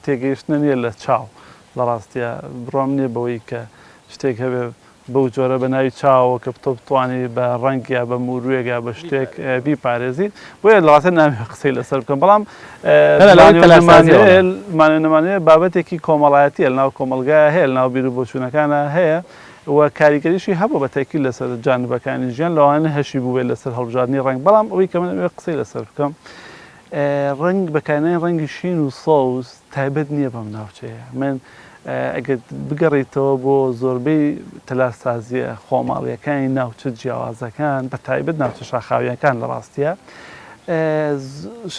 تێگەیشتنە نییە لە چاو لە ڕاستیا بڕوام نییە بەوەی کە شتێک هەبێ بەو جۆرە بە ناوی چاوەوە کە تۆ بتوانی بە ڕەنگ یا بە موروێک یا بە شتێک بیپارێزی بۆیە لە ڕاستیا نامەوێ قسەی لەسەر بکەم بەڵام مانێ نەمانێ بابەتێکی کۆمەڵایەتیە لەناو کۆمەڵگایە هەیە لەناو بیر و بۆچوونەکانە هەیە و کاریگەریشی هەبوو بە تەئکید لەسەر جانبەکانی ژیان لەوانە هەشی بووبێت لەسەر هەڵبژاردنی ڕەنگ بەڵام ئەوەی کە من ئەمەوێت قسەی لەسەر بکەم ڕەنگ بەکارهێنانی ڕەنگی شین و سەوز تایبەت نییە بەم ناوچەیە من ئەگەر بگەڕیتەوە بۆ زۆربەی تەلارسازییە خۆماڵییەکانی ناوچە جیاوازەکان بە تایبەت ناوچە شاخاوییەکان لە ڕاستیە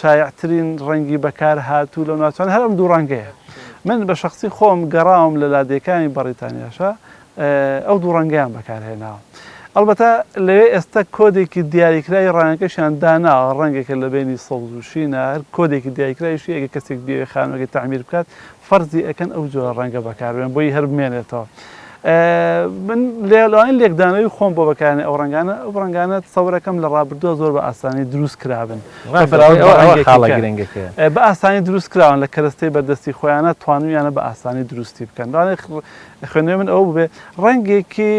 شایعترین ڕەنگی بەکار هاتوو لەو ناوچانە هەر ئەم دوو ڕەنگەیە من بە شخصی خۆم گەڕاوم لە لادێکانی بەڕیتانیاشە ئەو دوو ڕەنگەیان بەکارهێناوە. ئەڵبەتە لەوێ ئێستا کۆدێکی دیاریکراوی ڕەنگەکەشیان داناوە، ڕەنگێکە لە بەینی سەوز و شینە، هەر کۆدێکی دیاریکراویشی ئەگەر کەسێک بیەوێ خانووەکەی تەعمیر بکات فەرزی ئەکەن ئەو جۆرە ڕەنگە بەکاربێنن بۆی هەر بمێنێتەوە. من لەوانەیە لێکدانەوەی خۆم بۆ بەکارهێنانی ئەو ڕەنگانە، ئەو ڕەنگانە تەسەورەکەم لە ڕابردووە زۆر بە ئاسانی دروست کرابن بە بەراورد بە ڕەنگێکی کە بە ئاسانی دروست کراون لە کەرەستەی بەردەستی خۆیانە توانیویانە بە ئاسانی دروستی بکەن. لەوانەیە خوێندنەوەی من ئەوە بووبێ ڕەنگێکی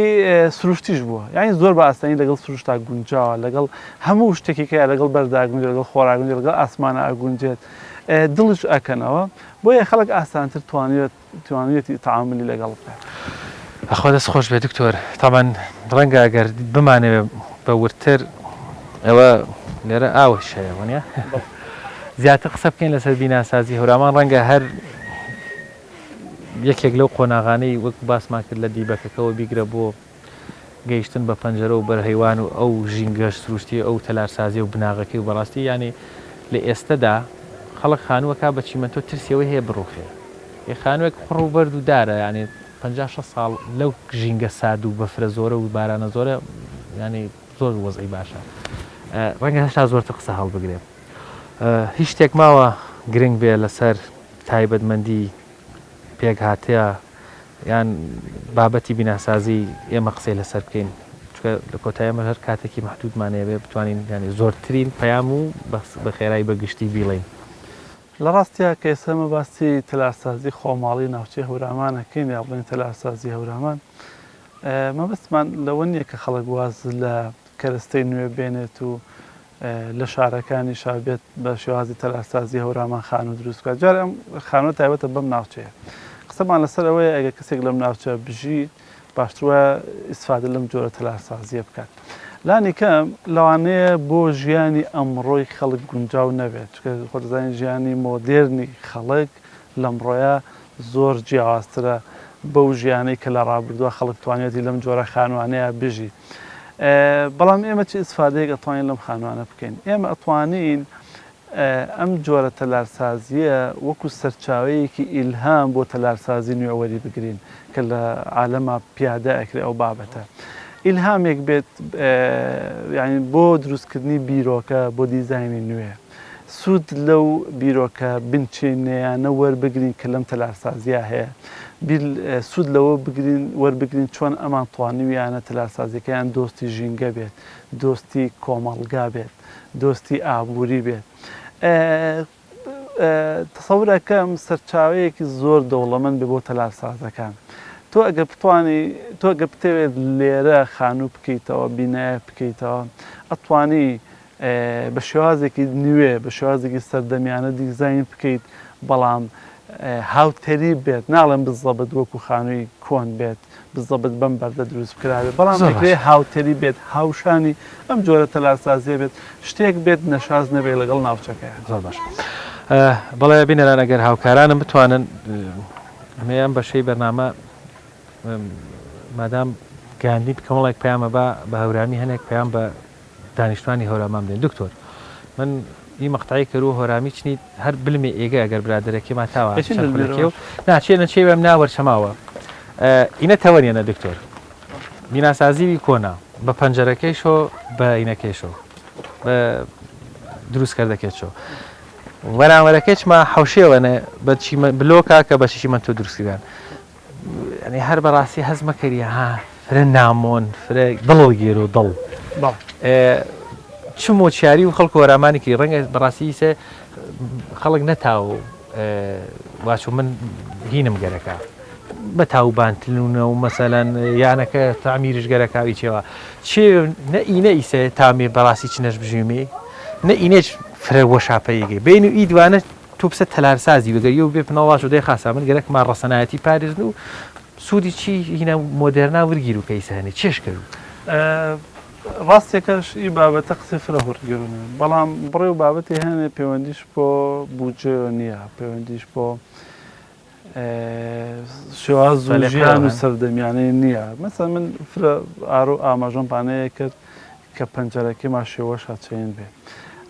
سروشتیش بووە یانی زۆر بە ئاسانی لەگەڵ سروشتا گونجاوە لەگەڵ هەموو شتێکی کە لەگەڵ بەردا گونجێت لەگەڵ خۆرا گونجێت لەگەڵ ئاسمانە ئەگونجێت دڵش ئەکەنەوە بۆیە خەڵک ئاسانتر توانیوێت توانیوێتی تەعامولی لەگەڵ بکات. ئەخوا دەست خۆش بێ دکتۆر تەبعەن ڕەنگە ئەگەر بمانەوێ بە وردتر ئەوە لێرە ئاوش هەیە وەنیە زیاتر قسە بکەین لەسەر بیناسازی هەورامان ڕەنگە هەر یەکێک لەو قۆناغانەی وەک باسمان کرد لە دیبەکەکەوە بیگرە بۆ گەیشتن بە پەنجەرە و بەرهەیوان و ئەو ژینگە سروشتیە ئەو تەلارسازیە و بناغەکەی و بەڕاستی یانی لە ئێستەدا خەڵک خانووەکا بە چیمەنتۆ ترسی ئەوەی هەیە بڕوخێ ئێ خانووێک قوڕ و بەرد و دارە یانی 50 شەست ساڵ لەو ژینگە سارد و بەفرە زۆرە و بارانە زۆرە یانی زۆر وەزعی باشە ڕەنگە هێشتا زۆرتر قسە هەڵبگرێ هیچ شتێک ماوە گرنگ بێ لەسەر تایبەتمەندی پێکهاتە یان بابەتی بیناسازی ئێمە قسەی لەسەر بکەین چونکە لە کۆتایی ئەمە هەر کاتێکی مەحدودمان هەیە بێ بتوانین یانی زۆرترین پەیام و بە خێرایی بە گشتی بیڵێین. لە ڕاستیا کە ئێستا ئێمە باسی تەلارسازی خۆماڵی ناوچەی هەورامان ئەکەین یا بڵێین تەلارسازی هەورامان مەبەستمان لەوە نییە کە خەڵک واز لە کەرەستەی نوێ بێنێت و لە شارەکانیشا بێت بە شێوازی تەلارسازی هەورامان خانوو دروست بکات جار ئەم خانووە تایبەتە بەم ناوچەیە قسەمان لەسەر ئەوەیە ئەگەر کەسێک لەم ناوچە بژی باشتر وایە ئیسفادە لەم جۆرە تەلارسازیە بکات لانی کەم لەوانەیە بۆ ژیانی ئەمڕۆی خەڵک گونجاو نەبێت چونکە خۆ دەزانین ژیانی مۆدێرنی خەڵک لەمڕۆیە زۆر جیاوازترە بەو ژیانەی کە لە ڕابردووە خەڵک توانیویەتی لەم جۆرە خانوانەیە بژی بەڵام ئێمە چ ئیسفادەیەک ئەتوانین لەم خانوانە بکەین؟ ئێمە ئەتوانین ئەم جۆرە تەلارسازییە وەکو سەرچاوەیەکی ئیلهام بۆ تەلارسازی نوێ وەری بگرین کە لە عالەما پیادە ئەکرێ ئەو بابەتە. ئیلهامێک بێت یانی بۆ دروستکردنی بیرۆکە بۆ دیزاینی نوێ سوود لەو بیرۆکە بنچینەیانە وەربگرین کە لەم تەلارسازیە هەیە بیر سوود لەوە بگرین وەربگرین چۆن ئەمان توانیویانە تەلارسازیەکەیان دۆستی ژینگە بێت دۆستی کۆمەڵگا بێت دۆستی ئابووری بێت تەسەور ئەکەم سەرچاوەیەکی زۆر دەوڵەمەند بێ بۆ تەلارسازەکان. تۆ ئەگەر بتوانی تۆ ئەگەر بتەوێت لێرە خانوو بکەیتەوە، بینایەک بکەیتەوە، ئەتوانی بە شێوازێکی نوێ، بە شێوازێکی سەردەمیانە دیزاین بکەیت، بەڵام هاوتەریب بێت، ناڵێم بزەبت وەکو خانووی کۆن بێت، بزەبت بەم بەردە دروست کرابێت، بەڵام زۆر دەکرێت باشە. هاوتەریب بێت، هاوشانی ئەم جۆرە تەلارسازییە بێت، شتێک بێت نەشاز نەبێت لەگەڵ ناوچەکەیا. زۆر باشە. بەڵێ بینەران ئەگەر هاوکارانم بتوانن ئەمەی ئەم بەشەی بەرنامە مادام گەیاندنی کۆمەڵێک پەیامە با بە هەورامی هەنێک پەیام بە دانیشتوانی هەورامان بدەین. دکتۆر من ئی مەقتەعی کەرو هۆرامی چنیت هەر بلمێ ئێگە ئەگەر برادەرەکێ ما تاوە ئەچین چەند لە خولەکێ و لێرەوە. نا چێ نە چێوێم نا وەرچەماوە ئینە تەوەنیەنە دکتۆر بیناسازیوی کۆنا بە پەنجەرەکەیشۆ بە ئینەکەیشۆ بە دروست کردەکەیشۆ وەرانوەرەکەیچما حەوشێوەنە بە چیمە بلۆکا کە بە چیمەنتۆ دروست کردیان یعنی هەر بەڕاستی هەست مەکەری ها فرە نامۆن فرە دڵگیر و دڵ چ مۆچیاری و خەڵک وەرامانی کری ڕەنگە بەڕاستی سێ خەڵک نەتاو واچوو من هینم گەرەکە بە تاو بانتلونە و مەسەلەن یانەکە تامیرش گەرەکاوی چێوە چێ نە ئینە ئیسە تامی بەڕاستی چنەش بژیمی نە ئینێش فرە وەشاپەیگەی بین و ئی دوانە تو بسە تەلارسازی بگەر یو بێ پنەڵاش و دەی خاسا من گەرەکمان ڕەسەنایەتی پارێزن و سوودی چی هینە مۆدێرنا ورگیر و کەیسە هەنێ چێش کەرو. ڕاستیەکەش ئی بابەتە قسەی فرە هوڕگیرونە بەڵام بڕێ و بابەتی هەنێ پەیوەندیش پۆ بودجەیۆ نییە پەیوەندیش پۆ شێواز و ژیان و سەردەمیانەی نییە مەسەلەن من فرە ئارۆ ئاماژەم پانەیە کرد کە پەنجەرەکەی شێوەشا چێن بێ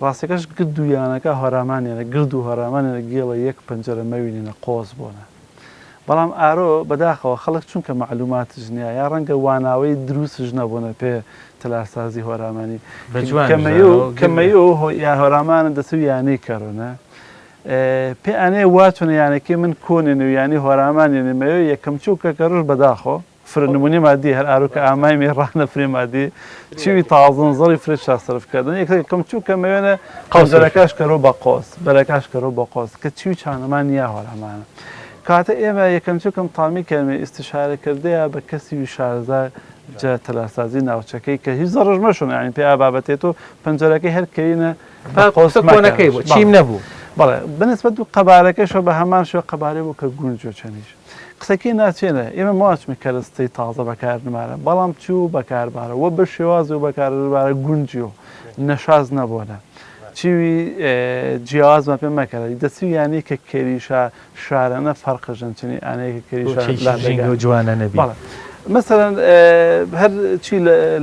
ڕاستەکەش گرد و یانەکە هۆرامانیانە گرد و هۆرامانیانە گێڵە یەک پەنجەرە مەوینینە قۆز بۆنە بەڵام ئارۆ بەداخەوە خەڵک چونکە مەعلوماتش نییە یا ڕەنگە واناوەی دروستش نەبوونە پێ تەلارسازی هۆرامانی کە مەیو یا هۆرامانە دەچوو یانەی کەرۆنە پێ ئەنێ وا چونە یانەکەی من کۆنێنێ و یانی هۆرامانێنێ مەیۆ یەکەم چوو کە کەڕوش بەداخۆ فرە نمونەی مادی هەر ئارو کە ئامای مێ ڕانە فرێ مادی چیوی تازن زەڵی فرە شا سەرف کردن یەک یەکەم چوو کە مەوێنە قەوزەرەکاش کەرۆ بە قۆز بەرەکاش کەرۆ بە قۆز کە چیوی چانەمان نیا هۆرامانە کاتە ئێمە یەکەم چووکەم تامی کەمێ ئیستشارە کردەیە بە کەسی وی شارەزا جە تەلارسازی ناوچەکەی کە هیچ زەڕش مەشون یانی پێ بابەتێت و پەنجەرەکەی هەر کەینە قۆز کۆنەکەی بوو چیم نەبوو. بەڵێ بەنسبەت و قەبارەکەشەوە بە هەمان شێوە قەبارەی بوو کە گونجۆ چەنیش قسەکەی ناچێنە ئێمە ماچمە کەرەستەی تازە بەکار نمارە بەڵام چوو بەکاربارە وە بە شێواز و بەکاربارە گونجیۆ نەشاز نەبوونە چیوی جیاوازمان پێ مەکەرە دەچوو یانەی کە کەریشا شارەنە فەرقە ژەنچنی ئانەیە کە کەریشا ژینگە و جوانە نەبی. بەڵێ مەسەلەن هەر چی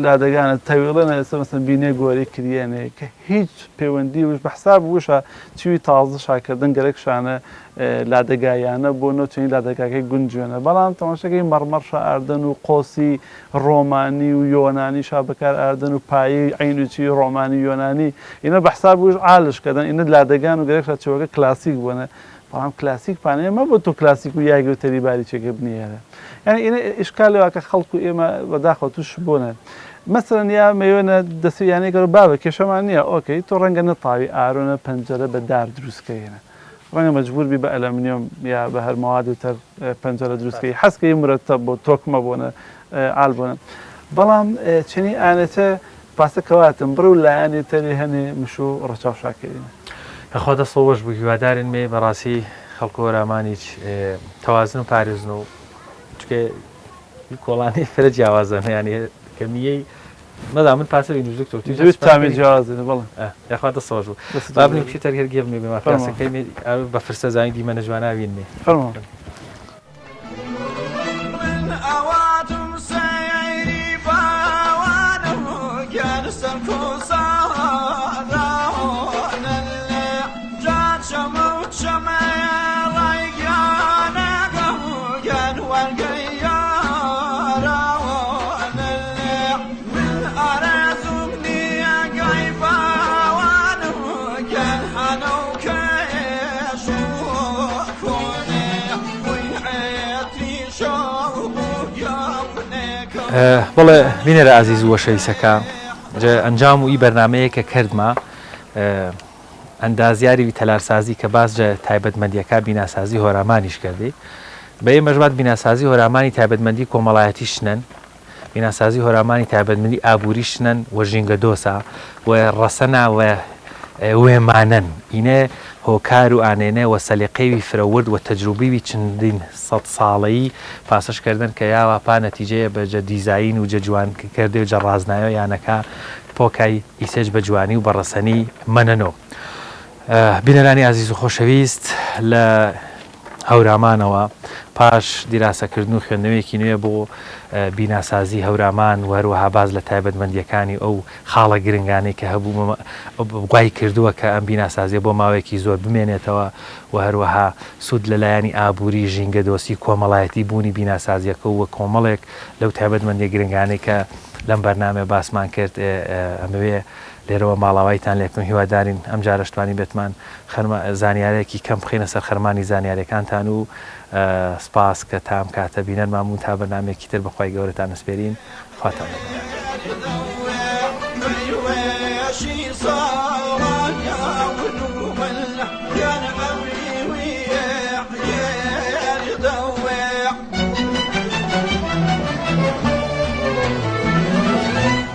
لادەگانە تەویڵەنە ئێستا مەسەلەن بینێ گۆری کریەنێ کە هیچ پەیوەندی وش بە حساب وشە چوی تازە شاکردن گەرەک شانە لادەگایانە بۆ نۆ چنی لادەگاکەی گونجوێنە بەڵام تەماشەکەی مەڕمەڕ شا ئاردەن و قۆسی ڕۆمانی و یۆنانی شا بەکار ئاردەن و پایەی عەین و چی ڕۆمانی یۆنانی ئینە بە حساب وش عالش کردن ئینە لادەگان و گەرەک شا چوەکە کلاسیک بۆنە بەڵام کلاسیک پانەیە مەبۆ تۆ کلاسیک و یاگی و تەریباری چێکە بنیێرە یعنی ئینە ئیشکال لەوە کە خەڵک و ئێمە بەداخەوە توش بۆنە مەسەلەن یا مەیۆنە دەستی یانەی گەڕ بابە کێشەمان نییە ئۆکەی تۆ ڕەنگە نەتاوی ئارۆنە پەنجەرە بە دار دروستکەینە ڕەنگە مەجبور بی بە ئەلەمنیۆم یا بە هەر مەواد و تەر پەنجەرە دروستکەی حەزکەی مرەتەب بۆ تۆکمە بۆنە ئال بۆنە بەڵام چنی ئانەتە پاسە کەواتم بڕ و لایەنی تەری هەنێ مشوو ڕەچاو شاکەینە. یاخوا دەست خۆش بوو هیوادارین مێ بەڕاستی خەڵک هۆرامانیچ تەوازن و پارێزن و چکێ کۆڵانی فرە جیاوازن یانی کەمیەی مەدا من پاسە بینیش دکتۆر توی دوو تامی جیاوازن بەڵێ یاخوا دەست خۆش بوو با بنیم چی تەر هەرگێ بمێ بێ پیاسەکەی مێ بە فرسە زانی دیمەنە جواناوین مێ فەرموو. بەڵێ بینەرە ئازیز و وەشەویسەکە جە ئەنجام و ئی بەرنامەیە کە کردمە ئەندازیاری و تەلارسازی کە باس جە تایبەتمەندیەکە بیناسازی هۆرامانیش کردی بە ئێمەش بات بیناسازی هۆرامانی تایبەتمەندی کۆمەڵایەتی شنەن بیناسازی هۆرامانی تایبەتمەندی ئابووری شنەن و ژینگەدۆسە و ڕەسەنە و وێمانەن. ئینێ هۆکار و ئانێنێ وە سەلیقەیوی فرە ورد و تەجروبیوی چندین سەد ساڵەیی پاسش کردن کە یاوا پا نەتیجەیە بە جە دیزاین و جە جوان کردێ و جە ڕازنایۆ یانەکا پۆکای ئیسەج بە جوانی و بە ڕەسەنی مەنەنۆ. بینەرانی ئازیز و خۆشەویست لە هەورامانەوە پاش دیراسەکردن و خوێندنەوەیەکی نوێ بۆ بیناسازی هەورامان و هەروەها باس لە تایبەتمەندییەکانی ئەو خاڵە گرنگانەی کە هەبوو وای کردووە کە ئەم بیناسازیە بۆ ماوەیەکی زۆر بمێنێتەوە و هەروەها سوود لە لایەنی ئابووری، ژینگەدۆستی، کۆمەڵایەتی بوونی بیناسازیەکە و کۆمەڵێک لەو تایبەتمەندیە گرنگانەی کە لەم بەرنامەیە باسمان کرد ئەمەوێ لێرەوە ماڵاوایتان لێ بکەم هیوادارین ئەمجارەش توانیبێتمان خەرما زانیارێکی کەم بخەینە سەر خەرمانی زانیارەکانتان و سپاس کە تا ئەم کاتە بینەرمان بوون تا بەرنامەیەکی تر بە خوای گەورەتان ئەسپێرین خواتان لەگەڵ.